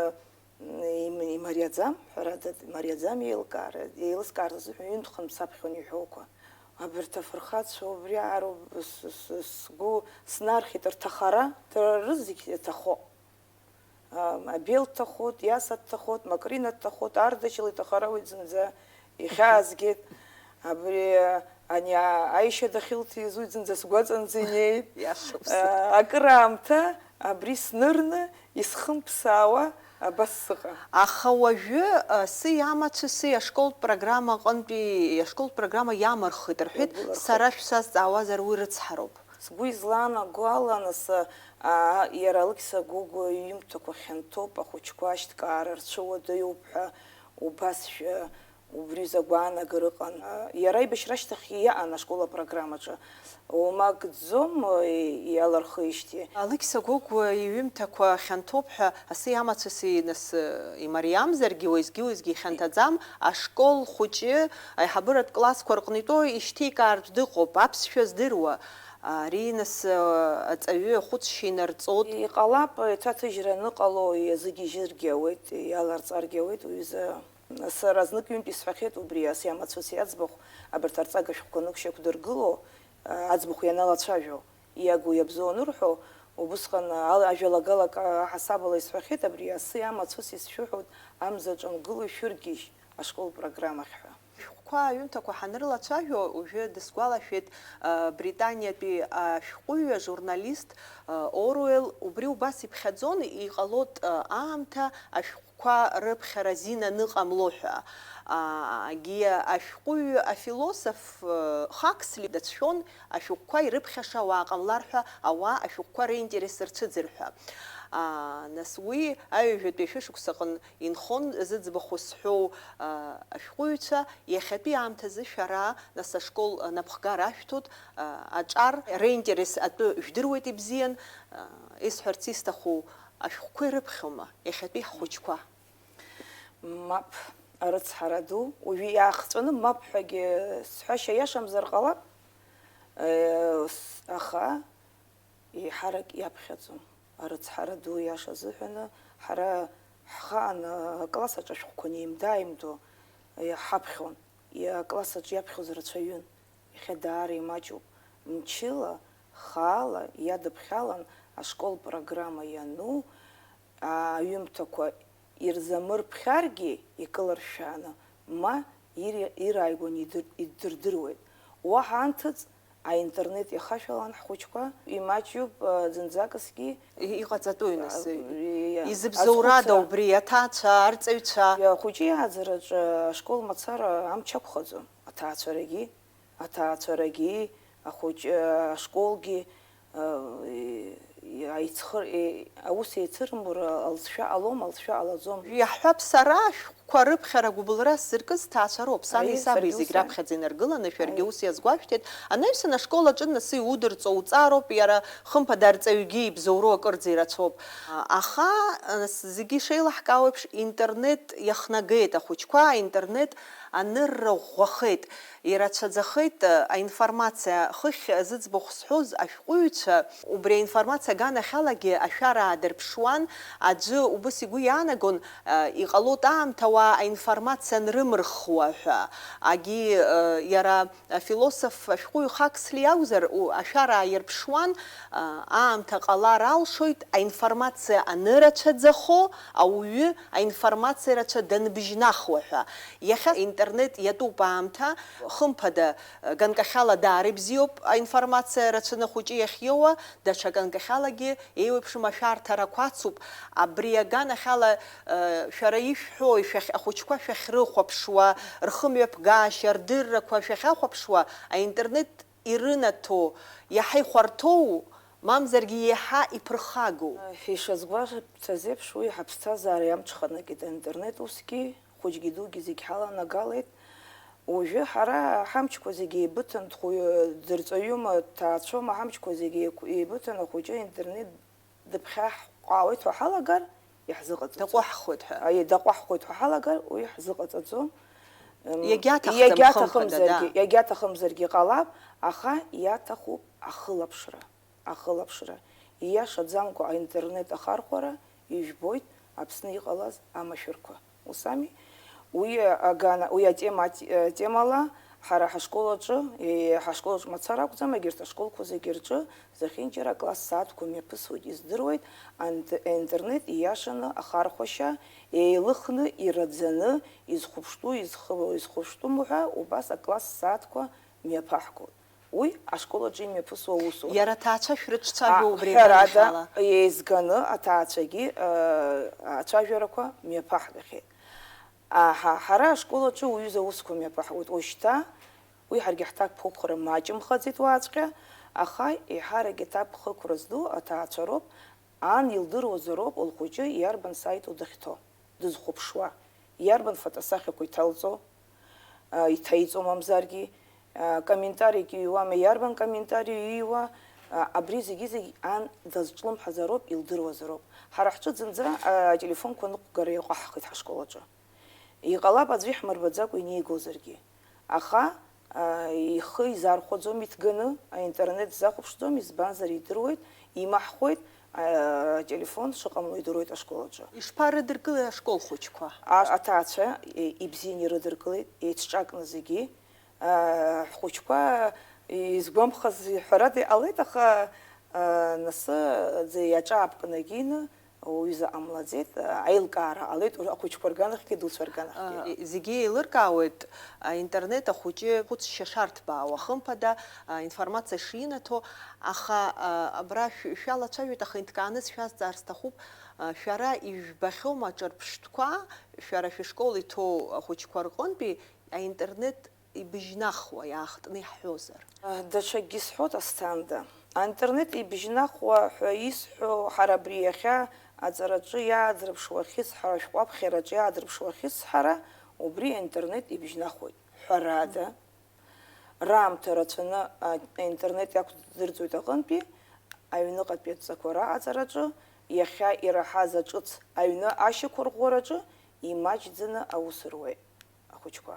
м, им-, имариаӡам, ҳәарада, мариаӡам еилкаара. Еилыскаарц азыҳәан ҩынтә-хынтә саԥхьон иҳәоуқәа. Абарҭ афырхацәа убри аароуп с-, с-, сгәы снархьит, рҭахара, дара рызегь иаҭахо. Ам, Абел дҭахоит, Иаса дҭахоит, Макрина дҭахоит, Ардашьыл иҭахара уи зынӡа ихьаазгеит. Абри, а, ани, а, Аишьа дахьылҭиз уи зынӡа сгәаҵанӡа инеит. Иашоуп. А, акыраамҭа абри снырны исхымԥсаауа абас сыҟан. Аха уажәы, а, асы иамацәыси ашколтә программа аҟынтәи, ашколтә программа иамырхит рҳәеит, Иагәылархеит. Сара шәсазҵаауазар уи рыцҳароуп. Сгәы излаанаго ала, нас, аа, иара Алықьса Гогәуа иҩымҭақәа хьанҭоуп, ахәыҷқәа ашьҭкаара рцәыуадаҩуп ҳәа убасшәа Убри изы агәаанагара ыҟан. Иара аибашьра ашьҭахь иаан ашкол апрограммаҿы. Уамак ӡӡом, иалырхижьҭеи. Алықьса Гогәуа иҩымҭақәа хьанҭоуп ҳәа асы иамацәыси нас имариамзаргьы, уеизгьы-уеизгьы ихьанҭаӡам. Ашкол хәыҷы аиҳабыратә классқәа рҟны итәоу ишьҭеикаартә дыҟоуп, аԥсшәа здыруа. Ари нас аҵаҩы ахәыцшьа инарҵоит. Иҟалап, еицәаҭыжьра аныҟало иазыгьежьыргьы ауеит, иаларҵаргьы ауеит, уҩыза. Сара знык ҩынтә исҳәахьеит убри, асы иамацәыс иаӡбахә, абарҭ арҵага шәҟәқәа нык шьақәдыргыло, аӡбахә ианалацәажәо, иагу иабзоу анырҳәо, убысҟан ал-, ажәалагалак аҳасабала исҳәахьеит, абри асы иамацәыс исшәыҳәоит, амзаҿ ангыло ишәыргьежь ашкол программахь ҳәа. Шәҟәқәа аҩымҭақәа ҳанрылацәажәо, уажәы дысгәалашәеит, а, Британиатәи ашәҟәыҩҩы, ажурналист, а, Оруел, убри убас иԥхьаӡон, иҟалоит, а, аамҭа ашәҟәқәа рыԥхьара азин аныҟамло ҳәа. А, агьи ашәҟәыҩҩы, афилософ, а, Хаксли дацәшәон, ашәҟәқәа ирыԥхьаша ауаа ҟамлар ҳәа, ауаа ашәҟәқәа ринтерес рцәыӡыр ҳәа. А, нас уи аҩажәатәи ашәышықәсаҟын инхон зыӡбахә зҳәоу, а, ашәҟәыҩҩцәа, иахьатәи аамҭазы шәара, нас, ашкол, а, напхгара ашәҭоит, а, аҿар ринтерес атәы жәдыруеит ибзиан, а, исҳәарц исҭаху, ашәҟәқәа ирыԥхьома иахьатәи ҳхәыҷқәа? Мап, арыцҳара ду, уажәы иаахҵәаны мап ҳәагьы сҳәашьа иашамзар ҟалап, э, с-, аха еиҳарак иаԥхьаӡом. Арыцҳара ду иаша азыҳәаны, ҳара ҳхаан, а, акласс аҿы ашәҟәқәа неимда-ааимдо иаҳаԥхьон. Иа-, акласс аҿы иаԥхьоз рацәаҩын. Иахьа даара имаҷуп. Мчыла, хаала иадыԥхьалан ашкол программа иану, аҩымҭақәа ирзамырԥхьаргьы икылыршәааны, ма ири-, ирааигәаны идыр-, иддырдыруеит. Уаҳа анҭыҵ, аинтернет иахашәалан ҳхәыҷқәа, имаҷҩуп, а, зынӡакысгьы. И-, иҟаҵатәуи нас? А, и-, Изыбзоурада азхәыцра. Убри, аҭаацәа, арҵаҩцәа? Ахәыҷы иааӡараҿы ашкол мацара амч ақәхаӡом, аҭаацәарагьы. Аҭаацәарагьы, ахәыҷ-, ашколгьы, э, и-, аицхыр-, и-, аус еицырымбура алҵшәа ҟалом, алҵшәа ҟалаӡом. Иаҳҳәап, сара ашәҟәқәа рыԥхьара гәыбылра сзыркыз сҭаацәа роуп. Сани Аиеи, саби саргьы зегь ус аиԥш. Раԥхьаӡа инаргыланы шәаргьы Аиеи. Ус иазгәашәҭеит. Анаҩсан ашкол аҿы нас иудырҵо уҵаароуп, иара, хымԥада, арҵаҩгьы ибзоуроу акырӡа ирацәоуп. Аха, нас, зегьы ишеилаҳкаауеиԥш, интернет иахнагеит ахәыҷқәа, аинтернет анырра ӷәӷәахеит. Ирацәаӡахеит, э, аинформациа. Хыхь зыӡбахә сҳәоз ашәҟәыҩҩцәа убри аинформациа аганахьалагьы ашәара аадырԥшуан, аӡәы убыс игәы иаанагон, э, иҟалоит аамҭа ауаа аинформациа анрымырхуа ҳәа. Агьи, э, иара афилософ ашәҟәыҩҩы Хаксли иакәзар, у-, ашәара ааирԥшуан, э, аамҭа ҟалар алшоит, аинформациа анырацәаӡахо, ауаҩы аинформациа рацәа данбжьнахуа ҳәа. Иахьа интернет иатәуп аамҭа, хымԥада, ганкахьала даара ибзиоуп аинформациа рацәаны ахәыҷы иахьиоуа, даҽа ганкахьалагьы еиуеиԥшым ашәарҭарақәа ацуп. Абри аганахьала, э, шәара ишәҳәои, шәахь-, ахәыҷқәа шәахьрыхәаԥшуа, рхымҩаԥгашьа, рдыррақәа шәахьахәаԥшуа, аинтернет ирынаҭо, иаҳа ихәарҭоу, мамзаргьы иаҳа иԥырхагоу? Ишазгәаҳҭаз еиԥш, уи ҳаԥсҭазаара иамҽханакит аинтернет, усгьы хәыҷгьы дугьы зегь ҳаланагалеит. Уажәы ҳара ҳамчқәа зегьы еибыҭан, дхәы-, дырҵаҩума, дҭаацәоума, ҳамчқәа зегьы еиқә-, еибыҭан, ахәыҷы аинтернет дыԥхьаҳҟаауеит ҳәа ҳалагар, иаҳзыҟаҵаӡом. Даҟәаҳхуеит ҳәа. Аиеи, даҟәаҳхуеит ҳәа ҳалагар, уи иаҳзыҟаҵаӡом. М, Иагьаҭахӡам, иагьаҭахымзаргьы, хымԥада, да. Иагьаҭахымзаргьы ҟалап, аха иаҭахуп ахылаԥшра. Ахылаԥшра. Ииашаӡамкәа аинтернет ахархәара ижәбоит Аԥсны иҟалаз амашәырқәа. Ус ами? Уи агана, уи атема ат-, темала ҳара ҳашкол аҿы, е, ҳашкол аҿы мацара акәӡам, егьырҭ ашколқәа зегьы рҿы зехьынџьара акласс сааҭқәа мҩаԥысуеит, издыруеит, ант-, аинтернет ииашаны ахархәашьа еилыхны, ираӡаны, изхәыԥштәу, изхы-, изхәыԥштәым ҳәа убас акласс сааҭқәа мҩаԥаҳгоит. Уи ашкол аҿы имҩаԥысуа аусура. Иара аҭаацәа шәрыҿцәажәо А, убри ҳәарада, аганахьала? Еизганы аҭаацәагьы, э, ацәажәарақәа мҩаԥаҳгахьеит. Аҳа, ҳара ашкол аҿы уҩыза аусқәа мҩаԥаҳгоит. Уажәшьҭа уи ҳаргьы ҳҭакԥхықәра маҷымхаӡеит уаҵәҟьа, аха еиҳарак иҭакԥхықәра зду аҭаацәа роуп, ан илдыруазароуп лхәыҷы иарбан саит дахьҭоу, дызхәаԥшуа, иарбан фотосахьақәа иҭалҵо, а, иҭаиҵо мамзаргьы, а, комментариак иҩуама, иарбан комментариу иҩуа, а, абри зегьы-зегь ан дазҿлымҳазароуп, илдыруазароуп. Ҳара ҳҿы зынӡа, а, ателефонқәа ныҟәгара иҟаҳхит ҳашкол аҿы. Иҟалап аӡәы иҳмырбаӡакәа инеигозаргьы. Аха, а, ихы изархәаӡом иҭганы, аинтернет дзахәаԥшӡом, избанзар идыруеит, имаҳхуеит, а, ателефон шыҟамло идыруеит ашкол аҿы. Ишԥарыдыркылеи ашкол хәыҷқәа? А-, аҭаацәа, е, ибзианы ирыдыркылеит, еицҿакны зегьы. А, ҳхәыҷқәа изгәамԥхаз ҳәарада иҟалеит, аха, а, нас, аӡы иаҿаапкны егьины, уаҩы заҟамлаӡеит, аилкаара ҟалеит ахәыҷқәа рганахьгьы, адуцәа рганахьгьы. А, зегьы еилыркаауеит, аинтернет ахәыҷы хәыцшьа шарҭбаауа, хымԥада, а, информациа шинаҭо, аха, а, абра шә-, шәалацәажәоит, аха инҭкааны сшәазҵаар сҭахуп, а, шәара ижәбахьоума аҿырԥштәқәа, шәара шәышкол иҭоу ахәыҷқәа рҟынтәи аинтернет ибыжьнахуа иаахтны иаҳҳәозар? Даҽакгьы сҳәоит, Асҭанда. Аинтернет ибыжьнахуа ҳәа исҳәо, ҳара абри иахьа аҵараҿы иаадрыԥшуа ахьысҳара, ашәҟәы аԥхьараҿы иаадрыԥшуа ахьысҳара, убри аинтернет ибыжьнахуеит. Ҳәарада, раамҭа рацәаны, а, аинтернет иақәдырӡуеит аҟынтәи аҩныҟатәи адҵақәа раҟаҵараҿы, иахьа ираҳаз аҿыц аҩны ашьақәырӷәӷәараҿы имаҷӡаны аус руеит ахәыҷқәа.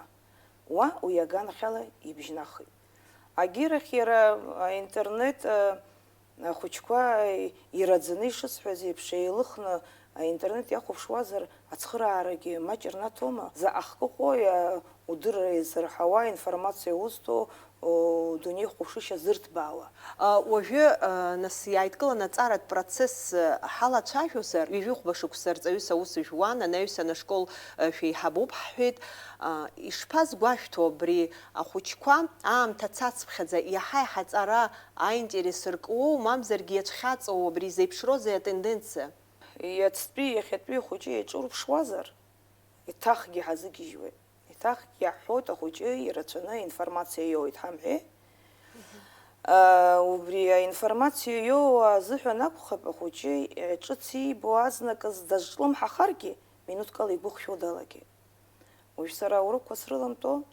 Уа уи аганахьала ибжьнахит. Агьирахь иара аинтернет, а, ахәыҷқәа ираӡаны ишысҳәаз еиԥш, еилыхны аинтернет иахәаԥшуазар, ацхыраарагьы маҷ рнаҭома? Заҟа хкы ҟои, а, удырра еизырҳауа, информациа узҭо, о, дунеихәаԥшышьа зырҭбаауа. А, уажәы, а, нас иааидкыланы аҵаратә процесс, а, ҳалацәажәозар, ҩажәихәба шықәса рҵаҩыс аус жәуан, анаҩсан ашкол, а, шәеиҳабуп ҳҳәеит. А, ишԥазгәашәҭо абри ахәыҷқәа, аамҭа цацԥхьаӡа иаҳа-иаҳа аҵара аинтерес ркуоу, мамзаргьы иацәхьаҵоу абри зеиԥшроузеи атенденциа? Иацтәи иахьатәи ахәыҷы еиҿурԥшуазар, еиҭахгьы ҳазыгьежьуеит. Еиҭахгьы иаҳҳәоит, ахәыҷы ирацәаны аинформациа иоуеит ҳамҳәеи? Мгм. Аа, убри аинформациа иоуа азыҳәан акәхап, ахәыҷы ҿыц иибо азныказ дазҿлымҳахаргьы, минуҭкала игәы хшәо далагеит. Уажә сара аурокқәа срыламтәо,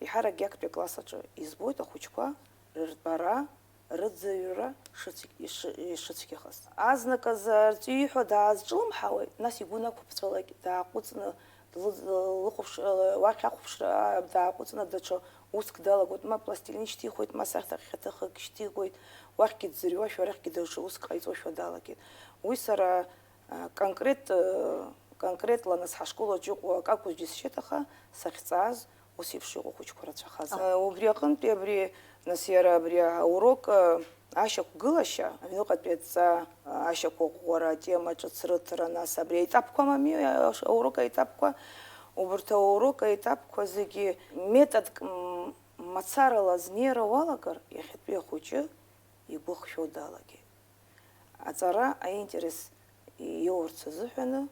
еиҳаракгьы актәи акласс аҿы избоит ахәыҷқәа рыртәара, рыӡырҩра шыцг-, ишы-, ишыцәгьахаз. Азныказ арҵаҩы ииҳәо даазҿлымҳауеит, нас игәы нақәыԥҵәалак дааҟәыҵны, длы-, лыхәаԥш-, уахь ахәаԥшра дааҟәыҵны даҽа уск далагоит, ма пластилин шьҭихуеит, ма сахьаҭыхк шьҭихуеит, уахьгьы дӡырҩуашәа, арахьгьы даҽа уск ҟаиҵошәа далагеит. Уи сара, а, конкрет, а, конкретла нас ҳашкол аҿы иҟоу акакәыз џьысшьеит, аха сахьҵааз ус еиԥш иҟоу ахәыҷқәа рацәахазаап. Ага. Убри аҟынтәи абри, нас иара абри аурок, а, ашьақәгылашьа, аҩныҟатәи адҵа, а, ашьақәыӷәӷәара атема ҿыц рыҭара, нас абри аетапқәа мами, а, аурок аетапқәа, убарҭ аурок аетапқәа зегьы методк, м, мацарала азнеира уалагар, иахьатәи ахәыҷы игәы хшәо далагеит. Аҵара аинтерес иоурц азыҳәаны,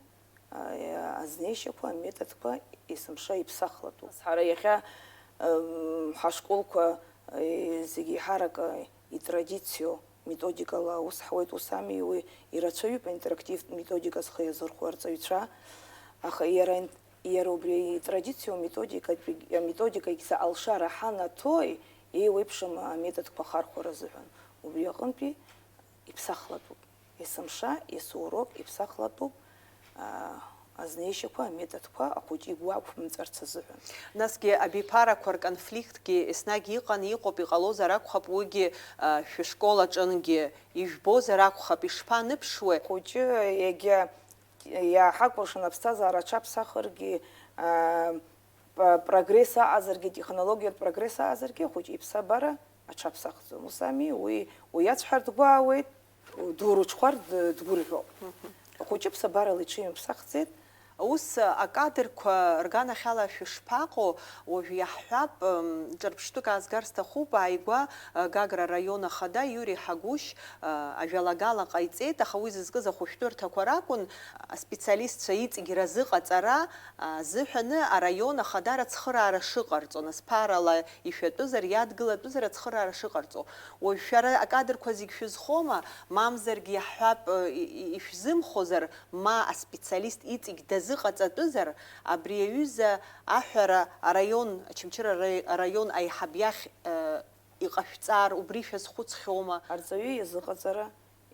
а, азнеишьақәа, аметодқәа есымша иԥсахлатәуп. Ҳара иахьа, м, ҳашколқәа, э, зегьы еиҳарак, э, итрадициоу методикала аус ҳауеит, ус ами, уи ирацәаҩуп аинтерактивтә методика зхы иазырхәо арҵаҩцәа, аха иара ин-, иара убри итрадициоу методикатәи, аметодикагь заҟа алшара ҳанаҭои, еиуеиԥшым аметодқәа ахархәара азыҳәан. Убри аҟынтәи иԥсахлатәуп. Есымша, есоурок иԥсахлатәуп, аа, азнеишьақәа, аметодқәа ахәыҷы игәы ақәымҵарц азыҳәан. Насгьы абиԥарақәа рконфликтгьы еснагь иҟан, иҟоуп, иҟалозар акәхап, уигьы, а, шәышкол аҿынгьы ижәбозар акәхап, ишԥаныԥшуеи? Ахәыҷы егьа иааҳакәыршан аԥсҭазаара аҽаԥсахыргьы, аа, п-, прогресс аҟазаргьы, технологиатә прогресс аҟазаргьы, ахәыҷы иԥсабара аҽаԥсахӡом. Ус ами, уи, уи иацәҳар дгәаауеит, дурыҽхәар д-, дгәырӷьоуп. Мгм. Ахәыҷы ԥсабарала иҽимԥсахӡеит. Ус, акадрқәа рганахьала шәышԥаҟоу? Уажә иаҳҳәап, м, ҿырԥштәык аазгар сҭахуп, ааигәа, а, Гагра араион ахада Иури Ҳагәышь, а, ажәалагала ҟаиҵеит, аха уи зызкыз ахәышәтәырҭақәа ракәын, аспециалистцәа иҵегь разыҟаҵара, азыҳәаны араион ахадара ацхыраара шыҟарҵо, нас ԥарала ишәатәызар, иадгылатәызар ацхыраара шыҟарҵо. Уажә шәара акадрқәа зегь шәызхома, мамзаргьы иаҳҳәап, и-, и-, ишәзымхозар, ма аспециалист иҵегь Зыҟаҵатәызар, абри аҩыза аҳәара араион, Очамчыра араи-, араион аиҳаб иахь, э, иҟашәҵар, убри шәазхәыцхьоума? Арҵаҩы иазыҟаҵара,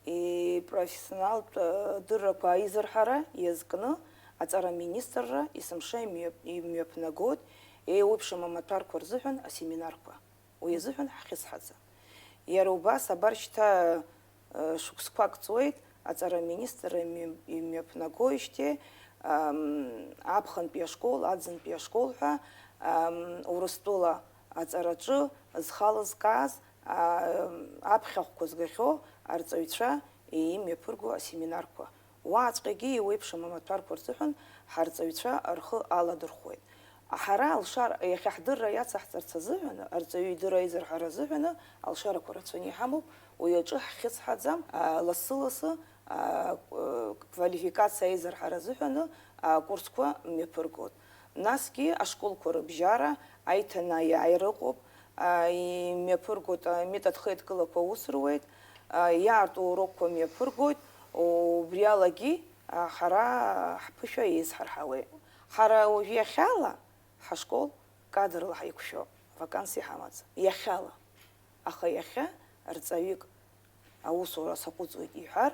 ипрофессионалтә, э, дыррақәа аизырҳара иазкны аҵара аминистрра есымша имҩа-, имҩаԥнагоит еиуеиԥшым амаҭәарқәа рзыҳәан асеминарқәа. Уи азыҳәан ҳхьысҳаӡам. Иара убас, абар шьҭа, э, шықәсқәак ҵуеит, аҵара аминистрра имҩа-, имҩаԥнагоижьҭеи, ам, аԥхынтәи ашкол, аӡынтәи ашкол ҳәа, ам, Урыстәыла аҵараҿы зхала зкааз, а, аԥхьахәқәа згахьоу арҵаҩцәа еимҩаԥырго асеминарқәа. Уаҟаҵәҟьагьы еиуеиԥшым амаҭәарқәа рзыҳәан ҳарҵаҩцәа рхы аладырхәуеит. Ҳара алшара, иахьа ҳдырра иацаҳҵарц азыҳәаны, арҵаҩы идырра аизырҳара азыҳәаны алшарақәа рацәаны иҳамоуп, уи аҿы ҳхьысҳаӡам, а, лассы-лассы, а, квалификациа аизырҳара азыҳәаны акурсқәа мҩаԥыргоит. Насгьы ашколқәа рыбжьара аиҭанаиааира ыҟоуп, а, имҩаԥыргоит, аметод хеидкылақәа аус руеит, а, иаарту урокқәа мҩаԥыргоит, убри алагьы, а, ҳара ҳԥышәа еизҳарҳауеит. Ҳара уажә иахьала ҳашкол кадрла ҳаиқәшәо, вакансиа ҳамаӡам, иахьала. Аха иахьа рҵаҩык аусура саҟәыҵуеит иҳәар,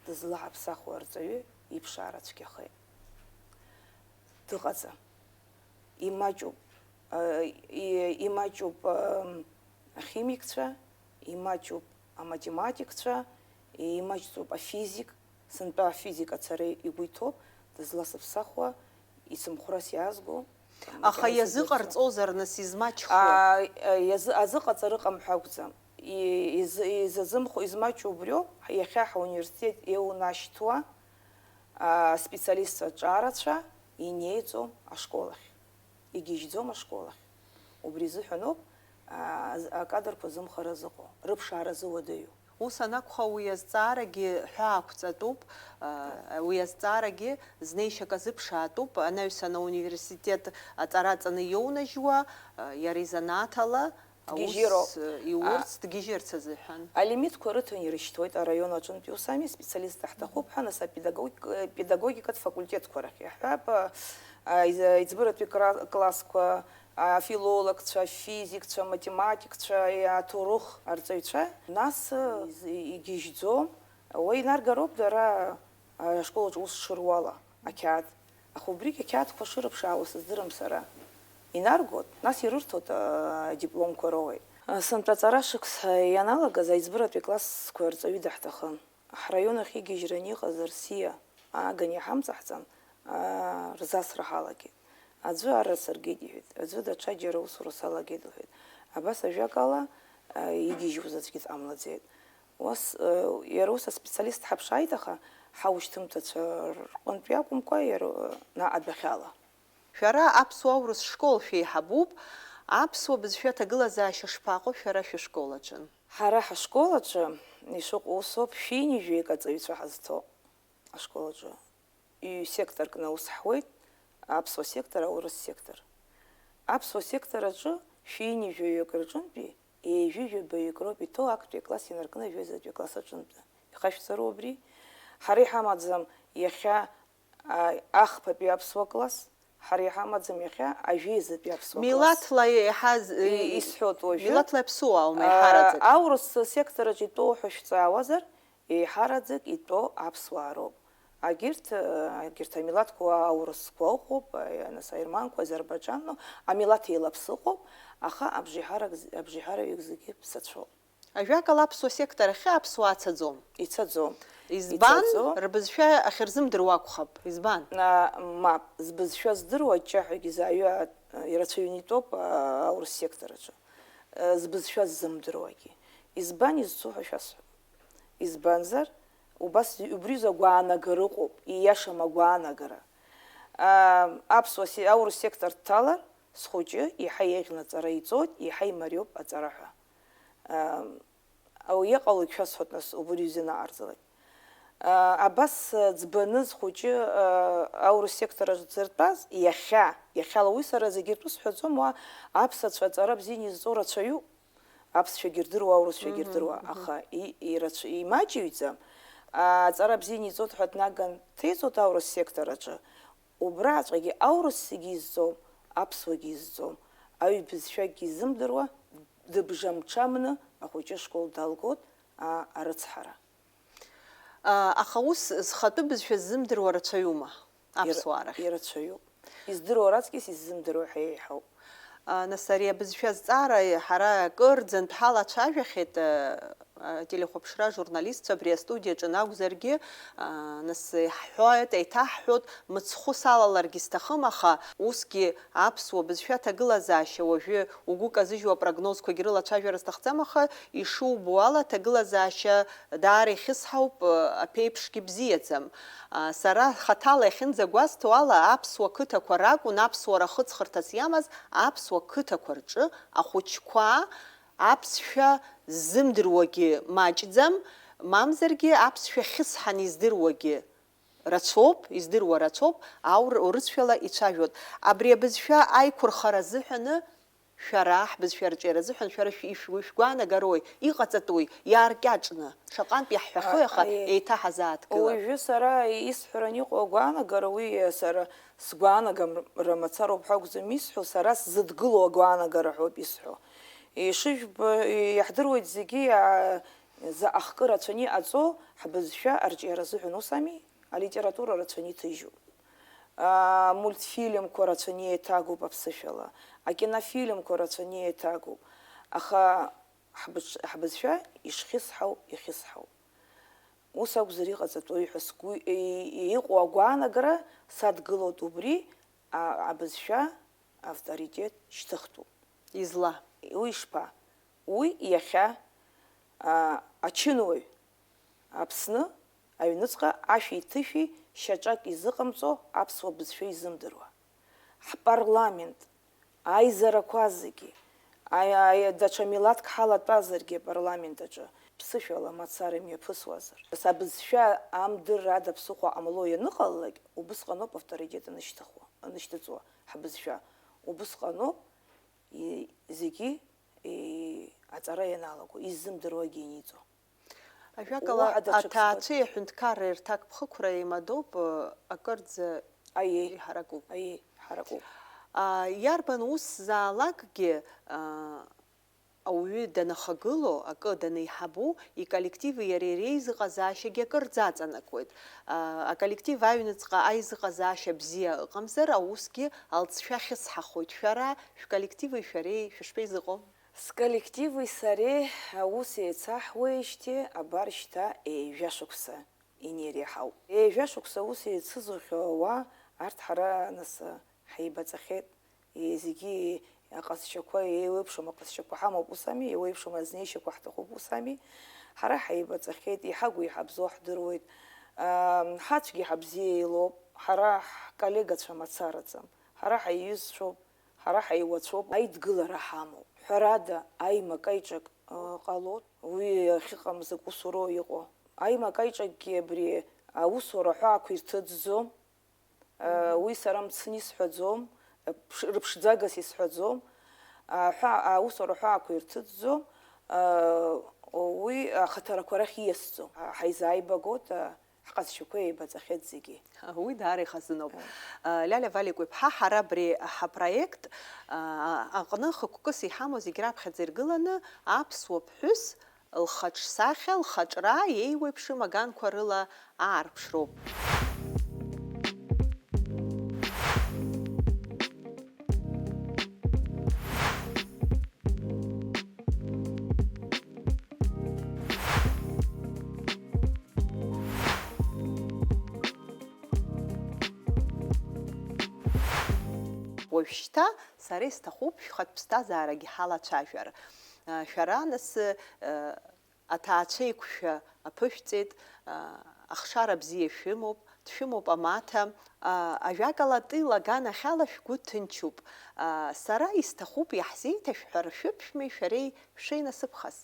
дызлаҳаԥсахуа арҵаҩы иԥшаара цәгьахеит. Дыҟаӡам. Имаҷуп, а, и-, имаҷуп, ам, ахимикцәа, имаҷуп аматематикцәа, имаҷӡоуп афизик, сынтәа афизик ацара игәы иҭоуп, дызласыԥсахуа, ицымхәрас иаазго. Аха иазыҟарҵозар, нас, измаҷхо? А, а, иазы-, азыҟаҵара ыҟам ҳәа акәӡам. И-, изы-, изазымхо, измаҷу убриоуп, иахьа ҳауниверситет еиунашьҭуа, а, специалистцәа аҿарацәа инеиҵом ашкол ахь. Игьежьӡом ашкол ахь. Убри азыҳәаноуп, а, з-, акадрқәа зымхара зыҟоу, рыԥшаара зыуадаҩу. Ус анакәха, уи азҵаарагьы ҳәаақәҵатәуп, а, уи азҵаарагьы знеишьак азыԥшаатәуп, анаҩсан ауниверситет аҵара аҵаны иоунажьуа, а, иара изанааҭ ала, Дгьежьыроуп. Аус, э, иурц, а, дгьежьырц азыҳәан. Алимитқәа рыҭан ирышьҭуеит араион аҿынтә иусами, специалистцәа ҳҭахуп ҳәа, нас апедагог-, э, педагогикатә факультетқәа рахь иаҳҳәап, а, а, из-, аиҵбыратәи кра-, классқәа, афилологцәа, афизикцәа, аматематикцәа, аҭоурых арҵаҩцәа, нас, э, из-, игьежьӡом, уа инаргароуп дара, а, ашкол аҿы ус шыруала. Ақьаад. Аха убригь ақьаадқәа шырыԥшаауа сыздырам сара. Инаргоит, нас ирырҭоит, аа, адипломқәа роуеит. Сынтәа аҵара шықәса ианалагаз аиҵбыратәи классқәа рҵаҩы даҳҭахын. Ҳраион ахь игьежьраны иҟаз рсиа ааганы иҳамҵаҳҵан, аа, рзасра ҳалагеит. Аӡәы арра сыргеит, иҳәеит, аӡәы даҽаџьара аусура салагеит, лҳәеит. Абас ажәакала, аа, игьежьуаз аӡәгьы дҟамлаӡеит. Ус, э, иара ус аспециалист ҳаԥшааит, аха ҳаушьҭымҭацәа рҟынтә иакәымкәа, иара, э, наҟ адәахьала. Шәара аԥсуа-аурыс школ шәеиҳабуп, аԥсуа бызшәа аҭагылазаашьа шԥаҟоу шәара шәышкол аҿы? Ҳара ҳашкол аҿы ишыҟоу усоуп, шәи ҩынҩажәаҩык аҵаҩцәа ҳазҭоу ашкол аҿы. Ҩ-секторкны аус ҳуеит, аԥсуа сектор, аурыс сектор. Аԥсуа сектор аҿы шәи ҩынҩажәаҩык рҿынтәи ҩажәи жәабаҩык роуп иҭоу актәи акласс инаркны жәеизатәи акласс аҿынтәы. Ихашәҵару абри? Ҳара иҳамаӡам иахьа, а, ахԥатәи аԥсуа класс, ҳара иҳамаӡам иахьа ажәеизатәи аԥсуа класс. Милаҭла еиҳаз, и-, исҳәоит уажәы. Милаҭла иаԥсуа аума, а, еиҳараӡак? Аурыс сектор аҿы итәоу ҳәа шәҵаауазар, еиҳараӡак итәоу аԥсуаа роуп. Агьырҭ, егьырҭ амилаҭқәа, аурысқәа ыҟоуп, нас аерманқәа, азербаиџьанқәа, амилаҭ еилаԥсы ыҟоуп, аха абжеиҳарак з-, абжеиҳараҩык зегьы ԥсацәоуп. Ажәакала, аԥсуа сектор ахь аԥсуаа цаӡом. Ицаӡом. Избан? Ицаӡом. Рбызшәа ахьырзымдыруа акәхап. Избан? А, мап, збызшәа здыруа аҷҷаҳәагьы зааҩы, а, ирацәаҩны итәоуп, а, аурыс сектор аҿы. Э, збызшәа ззымдыруагьы. Избан изцу ҳәа шәасҳәап. Избанзар, убас, убри рзы агәаанагара ыҟоуп, ииашам агәаанагара. Аа, аԥсуа се-, аурыс сектор дҭалар, схәыҷы иаҳа еиӷьны аҵара иҵоит, иаҳа имариоуп аҵара ҳәа. Аа, ау, иҟалоит шәасҳәоит нас, убри рзы наҟарҵалак. Аа, абас, ӡбаны зхәыҷы, аа, аурыс сектор аҿы дзыртәаз, иахьа, иахьала уи сара зегьы ртәы сҳәаӡом, уа аԥсацәа аҵара бзианы изҵо рацәаҩуп. Аԥсшәагьы рдыруа, аурысшәагьы рдыруа, аха и-, ирацә-, имаҷыҩӡам. Аҵара бзианы иҵоит ҳәа днаган дҭеиҵоит аурыс сектор аҿы. Убраҵәҟьагьы аурыс зегьы изҵом, аԥсуагьы изҵом, аҩ бызшәакгьы изымдыруа, дыбжамҽамны ахәыҷы ашкол далгоит, аа, арыцҳара. Аха ус зхатәы бызшәа ззымдыруа рацәаҩума аԥсуаа рахь? Ирацәаҩуп. Издыруа раҵкыс иззымдыруа ҳәа еиҳауп. Нас ари абызшәа азҵаара ҳара акырӡантә ҳалацәажәахьеит, ателехәаԥшра ажурналистцәа абри астудиаҿы анакәзаргьы, нас иаҳҳәоит, еиҭаҳҳәоит, мыцхәы салаларгьы сҭахым, аха усгьы аԥсуа бызшәа аҭагылазаашьа уажәы угәы казыжьуа апрогнозқәагьы рылацәажәара сҭахӡам, аха ишубо ала аҭагылазаашьа даара ихьысҳауп, аԥеиԥшгьы бзиаӡам. Сара хаҭала иахьынӡагәасҭо ала, аԥсуа қыҭақәа ракәын аԥсуара хыҵхырҭас иамаз аԥсуа қыҭақәа рҿы ахәыҷқәа аԥсшәа ззымдыруагьы маҷӡам, мамзаргьы аԥсшәа хьысҳан издыруагьы рацәоуп, издыруа рацәоуп, аур-, урысшәала ицәажәоит. Абри абызшәа аиқәырхара азыҳәаны шәара, ҳбызшәа арҿиара азыҳәан шәара шә-, ишәгәы-, шәгәаанагарои, иҟаҵатәуи, иааркьаҿны, шаҟантә иаҳҳәахои, аха еиҭаҳазааҭгылап. Уажәы сара исҳәаран иҟоу агәаанагара, уи сара сгәаанагара мацароуп ҳәа акәӡам исҳәо, сара сзыдгылоу агәаанагара ҳәоуп исҳәо. Ишыжәбо, иаҳдыруеит зегьы, а, заҟа хкы рацәаны иҟаҵоу ҳбызшәа арҿиара азыҳәан, ус ами? Алитература рацәаны иҭыжьуп. Амультфильмқәа рацәаны еиҭагоуп аԥсышәала, акинофильмқәа рацәаны еиҭагоуп, аха ҳбыш-, ҳбызшәа ишхьысҳау ихьысҳауп. Ус акәзар иҟаҵатәуи ҳәа сгәы и-, иҟоу агәаанагара садгылоит, убри а-, абызшәа авторитет шьҭыхтәуп. Изла? Уи ишԥа? Уи иахьа, а, ачынуаҩ Аԥсны аҩныҵҟа ашәи ҭышәи шьаҿак изыҟамҵо аԥсуа бызшәа изымдыруа. Ҳпарламент, аизарақәа зегьы, аи-, аи-, даҽа милаҭк ҳалатәазаргьы апарламент аҿы, ԥсышәала мацара имҩаԥысуазар. Абызшәа амдырра ада ԥсыхәа ҟамло ианыҟалалак, убысҟаноуп авторитет анышьҭыхуа, анышьҭыҵуа ҳбызшәа. Убысҟаноуп и-, зегьы и-, аҵара ианалаго, иззымдыруагьы ианиҵо. Ажәакала, уаҳа даҽак аҭаацәеи сҳәоит. Аҳәынҭқарреи рҭакԥхықәра еимадоуп, акырӡа Аиеи. Иҳаракуп. Аиеи, ҳаракуп. А, иарбан ус заалакгьы, а, ауаҩы данахагыло, акы данеиҳабу, иколлективи иареи реизыҟазаашьагьы акырӡа аҵанакуеит. А, аколлектив аҩныҵҟа аизыҟазаашьа бзиа ыҟамзар, аусгьы алҵшәа ахьысҳахоит. Шәара, шәколлективи шәареи шәышԥеизыҟоу? Сколлективи сареи аус еицаҳуеижьҭеи абар шьҭа ҩажәа шықәса инеиреиҳауп. Ҩажәа шықәса аус еицызухьоу ауаа арҭ ҳара, нас, ҳаибаҵахьеит. Зегьы аҟазшьақәа, еиуеиԥшым аҟазшьақәа ҳамоуп, ус ами, еиуеиԥшым азнеишьақәа ҳҭахуп, ус ами. Ҳара ҳаибаҵахьеит, иҳагу иҳабзоу ҳдыруеит. Ам, ҳацәгьа ҳабзиа еилоуп, ҳара ҳколлегацәа мацараӡам. Ҳара ҳаиҩызцәоуп. Ҳара ҳаиуацәоуп, аидгылара ҳамоуп. Ҳәарада, аимак-аиҿак, ы, ҟалоит, уи ахьыҟам закә усуроу иҟоу. Аимак-аиҿакгьы абри аусура аҳәаақәа ирҭыҵӡом, ы, уи сара мцны исҳәаӡом, ԥш-, рыԥшӡагас исҳәаӡом, аҳәа-, аусура аҳәаақәа ирҭыҵӡом, ы, уи ахаҭарақәа рахь ииасӡом. Ҳаизааибагоит, ы, Ҳҟазшьақәа еибаҵахьеит зегьы. Уи даара ихазыноуп. Лиалиа Валикәа-иԥҳа, ҳара абри ҳапроект аҟны хықәкыс иҳамоу зегь раԥхьаӡа иргыланы аԥсуа ԥҳәыс лхаҿсахьа, лхаҿра еиуеиԥшым аганқәа рыла аарԥшроуп. Уажәшьҭа сара исҭахуп шәхатә ԥсҭазаарагьы ҳалацәажәар. Шәара, нас, аҭаацәа еиқәшәа аԥышәҵеит, ахшара бзиа шәымоуп, дшәымоуп амаҭа. Ажәакала, тыл аганахьала шәгәы ҭынчуп. Сара исҭахуп иаҳзеиҭашәҳәар шәыԥшәмеи шәареи шәшеинасыԥхаз.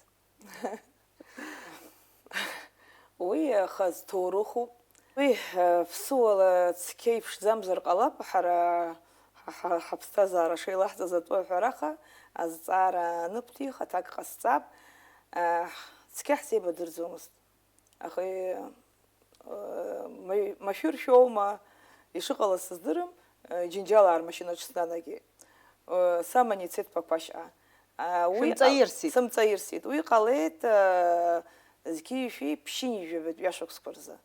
Уи хаз ҭоурыхуп. Уи, ԥсыуала цқьа иԥшӡамзар ҟалап, ҳара ҳа-, ҳа-, ҳаԥсҭазаара шеилаҳҵаз атәы аҳәараха, азҵаара аныбҭих, аҭак ҟасҵап. Цқьа ҳзеибадырӡомызт. Аха, ма-, машәыршәоума, Ишыҟалаз сыздырам, э, Џьынџьалаа рмашьынаҿ снанагеит. Э, саман ицеит Ԥақәашьаа. А, уи Шәымҵаирсит? Сымҵаирсит. Уи ҟалеит, э, зқьи-жәшәи ԥшьынҩажәи жәабатәи ашықәсқәа рзы.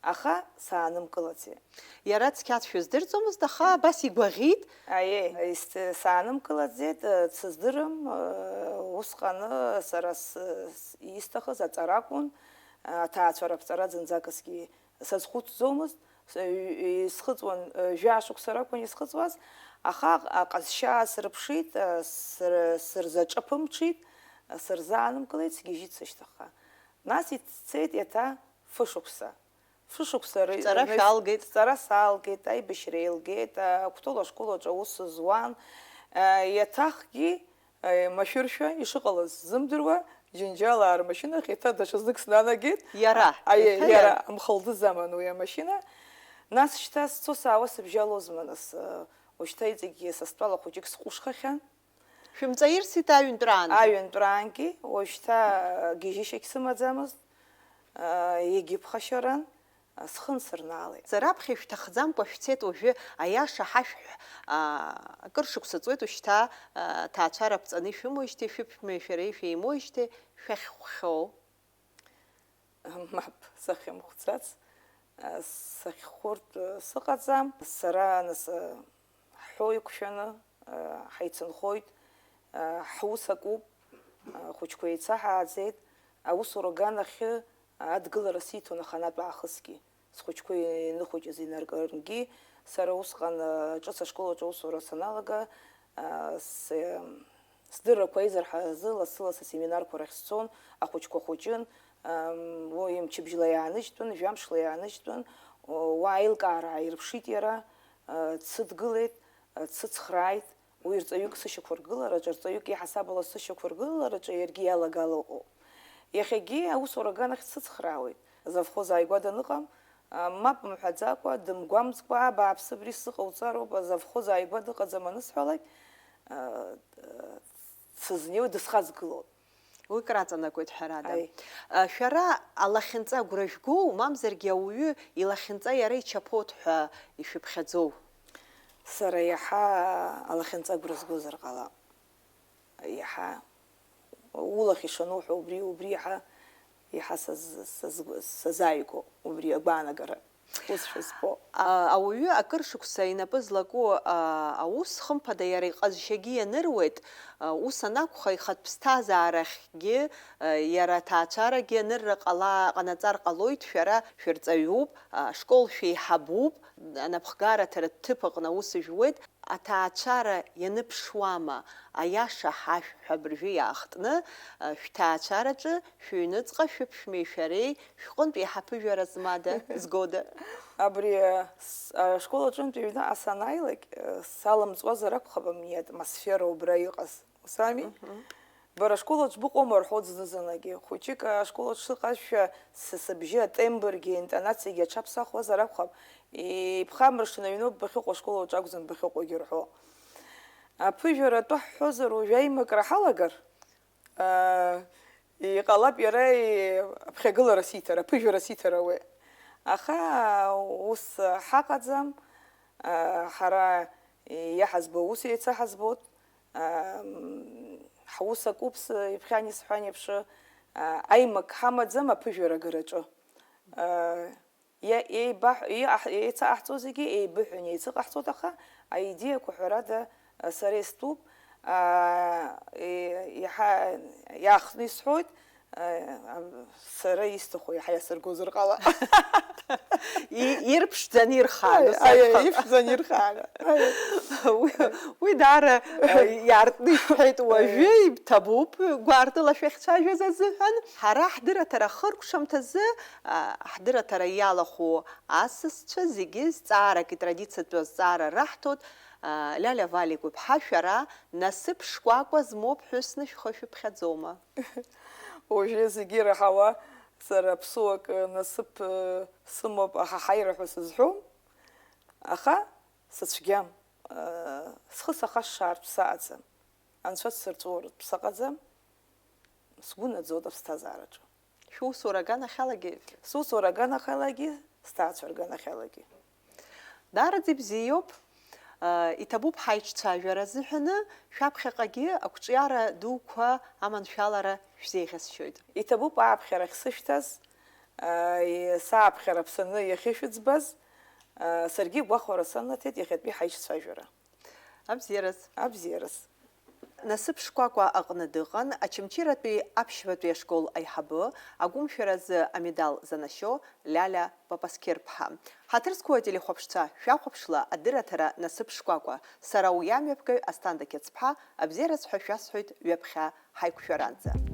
Аха саанымкылаӡеит. Иара цқьа дшәыздырӡомызт, аха абас игәаӷьит. Аиеи, ис-, саанымкылаӡеит, э, дсыздырам, э, усҟаны сара с-, с-, исҭахыз аҵара акәын, э, аҭаацәара аԥҵара зынӡакгьы сазхәыцӡомызт, с-, ҩ-, исхыҵуан, э, жәаа шықәса ракәын исхыҵуаз, аха аҟазшьа срыԥшит, э, сыр-, сырзаҿаԥымҽит, э, сырзаанымкылеит, сгьежьит сышьҭахьҟа. Нас ицеит иаҭа фышықәса. Фышықәса ры-, Шәҵара рныс-, шәалгеит? Сҵара салгеит, аибашьра еилгеит, а, Кәтол ашкол аҿы аус зуан. А, иаҭахгьы, а, машәыршәа ишыҟалаз сзымдыруа, Џьынџьалаа рмашьынахь еиҭа даҽазнык снанагеит. Иара? Аиеи, Еиҭа иара, иара? Мхылдыз аман уи амашьына. Нас шьҭа сцо саауа сыбжьалозма, нас, а, уажәшьҭа иҵегьгьы са стәала хәыҷык сҟәышхахьан. Шәымҵаирсит аҩынтәраанӡа? Аҩынтәраангьы, уажәшьҭа гьежьышьагь сымаӡамызт, егьыԥхашьаран, схы нсырнаалеит. Сара аԥхьа шәҭахӡамкәа шәцеит уажәы, аиаша ҳашәҳәа, акыр шықәса ҵуеит уажәшьҭа, ҭаацәара ԥҵаны ишәымоижьҭеи, шәыԥшәмеи шәареи шәеимоижьҭеи, шәахьхәхьоу? Мап, сахьымхәцац, сахьхәыртә сыҟаӡам. Сара, нас, ҳҳәо иқәшәаны, ҳаицынхоит, ҳус акуп, ахәыҷқәа еицаҳааӡеит, аусура аганахьы адгылара сиҭон аханатә аахысгьы. Схәыҷқәа ианыхәыҷыз инаркырнгьы, сара усҟан, а, ҿыц ашкол аҿы аусура саналага, а, с-, сдыррақәа аизырҳа азы лассы-лассы асеминарқәа рахь сцон, ахәыҷқәа хәыҷын, ам, уи мчыбжьла иааныжьтәын, жәамшла иааныжьтәын, уа аилкаара ааирԥшит иара, а, дсыдгылеит, а, дсыцхрааит. Уи рҵаҩык сышьақәыргылараҿы, рҵаҩык иаҳасабала сышьақәыргылараҿы иаргьы иалагала ыҟоуп. Иахьагьы аусура аганахь дсыцхраауеит. Азовхоз ааигәа даныҟам, а, мап мҳәаӡакәа, дымгәамҵкәа, абааԥсы, абри сзыҟауҵароуп, азовхоз ааигәа дыҟаӡам анысҳәалак, а, сызнеиуа дысхаҵгылон. Уи краҵанакуеит, ҳәарада. Аи. А, шәара алахьынҵа агәра жәгоу, мамзаргьы ауаҩы илахьынҵа иара ичаԥоит ҳәа ишәыԥхьаӡоу? Сара иаҳа алахьынҵа агәра згозар ҟалап. Иаҳа улахь ишануҳәо убри, убри иаҳа, иаҳа саз-, саз-, сазааигәоуп убри агәаанагара. Ус шәызбо. А, ауаҩы акыр шықәса инапы злаку, а, аус, хымԥада, иара иҟазшьагьы ианыруеит, а, ус анакәха, ихатә ԥсҭазаарахьгьы, а, иара аҭаацәарагьы анырра ҟала-, ҟанаҵар ҟалоит, шәара шәырҵаҩуп, а, ашкол шәеиҳабуп, анапхгараҭаратә ҭыԥ аҟны аус жәуеит. Аҭаацәара ианыԥшуама, аиаша ҳашәҳәа абыржәы иаахтны, а, шәҭаацәараҿы шәыҩныҵҟа шәыԥшәмеи шәареи шәҟынтә иаҳа ԥыжәара змада, згода? Абри, а, с-, ашкол аҿынтә аҩныҟа санааилак, а, салымҵуазар акәхап абни атмосфера убра иҟаз. Ус ами? Мгм. Бара ашкол аҿы быҟоума рҳәоит зны-зынлагьы. Хәыҷык ашкол аҿы сыҟазшәа, са сыбжьы атембргьы, аинтонациагьы аҽаԥсахуазар акәхап, иԥхамыршҭын аҩноуп бахьыҟоу, ашкол аҿы акәӡам бахьыҟоугьы рҳәо. Аԥыжәара атәы ҳҳәозар, уажә аимакра ҳалагар, аа, иҟалап иара и-, аԥхьагылара сиҭар, аԥыжәара сиҭар ауеит. Аха ус ҳаҟаӡам, аа, ҳара иаҳазбо ус еицаҳазбоит. Ам, ҳус акуп, с-, иԥхьан исҳәан еиԥш, а, аимак ҳамаӡам аԥыжәара агараҿы. А, иа-, еибаҳ-, иаҳ-, еицаҟаҳҵо зегьы еибыҳәан еицыҟаҳҵоит, аха аидеиақәа, ҳәарада, а, сара истәуп. А, е-, иаҳа иаахтны исҳәоит, а, а, сара исҭаху иаҳа иасыргозар ҟала. И-, ирԥшӡаны ирхааны, Аи, аи, сакәхап. Ирԥшӡаны ирхааны. Аи. Уи, уи даара, э, иаартны ишәҳәеит, уажәы ибҭабуп, гәаартыла шәахьцәажәаз азыҳәан. Ҳара ҳдырраҭара хыркәшамҭазы, а, ҳдырраҭара иалахәу асасцәа зегьы зҵаарак, итрадициатәу азҵаара раҳҭоит, а, Лиалиа Валик-иԥҳа, шәара насыԥ шкәакәа змоу ԥҳәысны шәхы шәыԥхьаӡома? Уажәы зегьы ираҳауа, сара аԥсуак, э, насыԥ, э, сымоуп, аҳаҳаира ҳәа сызҳәом, аха сыцәгьам, э, схы сахашшаартә саҟаӡам. Анцәа дсырҵәуартә саҟаӡам, сгәы наӡоит аԥсҭазаараҿы. Шәусура аганахьалагьы? Сусура аганахьалагьы, сҭаацәа рганахьалагьы. Даараӡа ибзиоуп. Иҭабуп ҳаиҿцәажәара азыҳәаны, шәаԥхьаҟагьы ақәҿиара дуқәа аманшәалара шәзеиӷьасшьоит. Иҭабуп ааԥхьара ахьсышәҭаз, сааԥхьара ԥсаны иахьышәыӡбаз, саргьы гәахәара санаҭеит иахьатәи ҳаиҿцәажәара. Абзиараз. Абзиараз. Насыԥ шкәакәа аҟны дыҟан Очамчыратәи аԥшьбатәи ашкол аиҳабы, агәымшәаразы амедал занашьо Лиалиа Папасқьыр-ԥҳа. Ҳаҭыр зқәу ателехәаԥшцәа, шәахәаԥшла адырраҭара Насыԥ шкәакәа. Сара уи амҩаԥгаҩ Асҭанда Қьацԥҳа, абзиараз ҳәа шәасҳәоит ҩаԥхьа ҳаиқәшәаранӡа.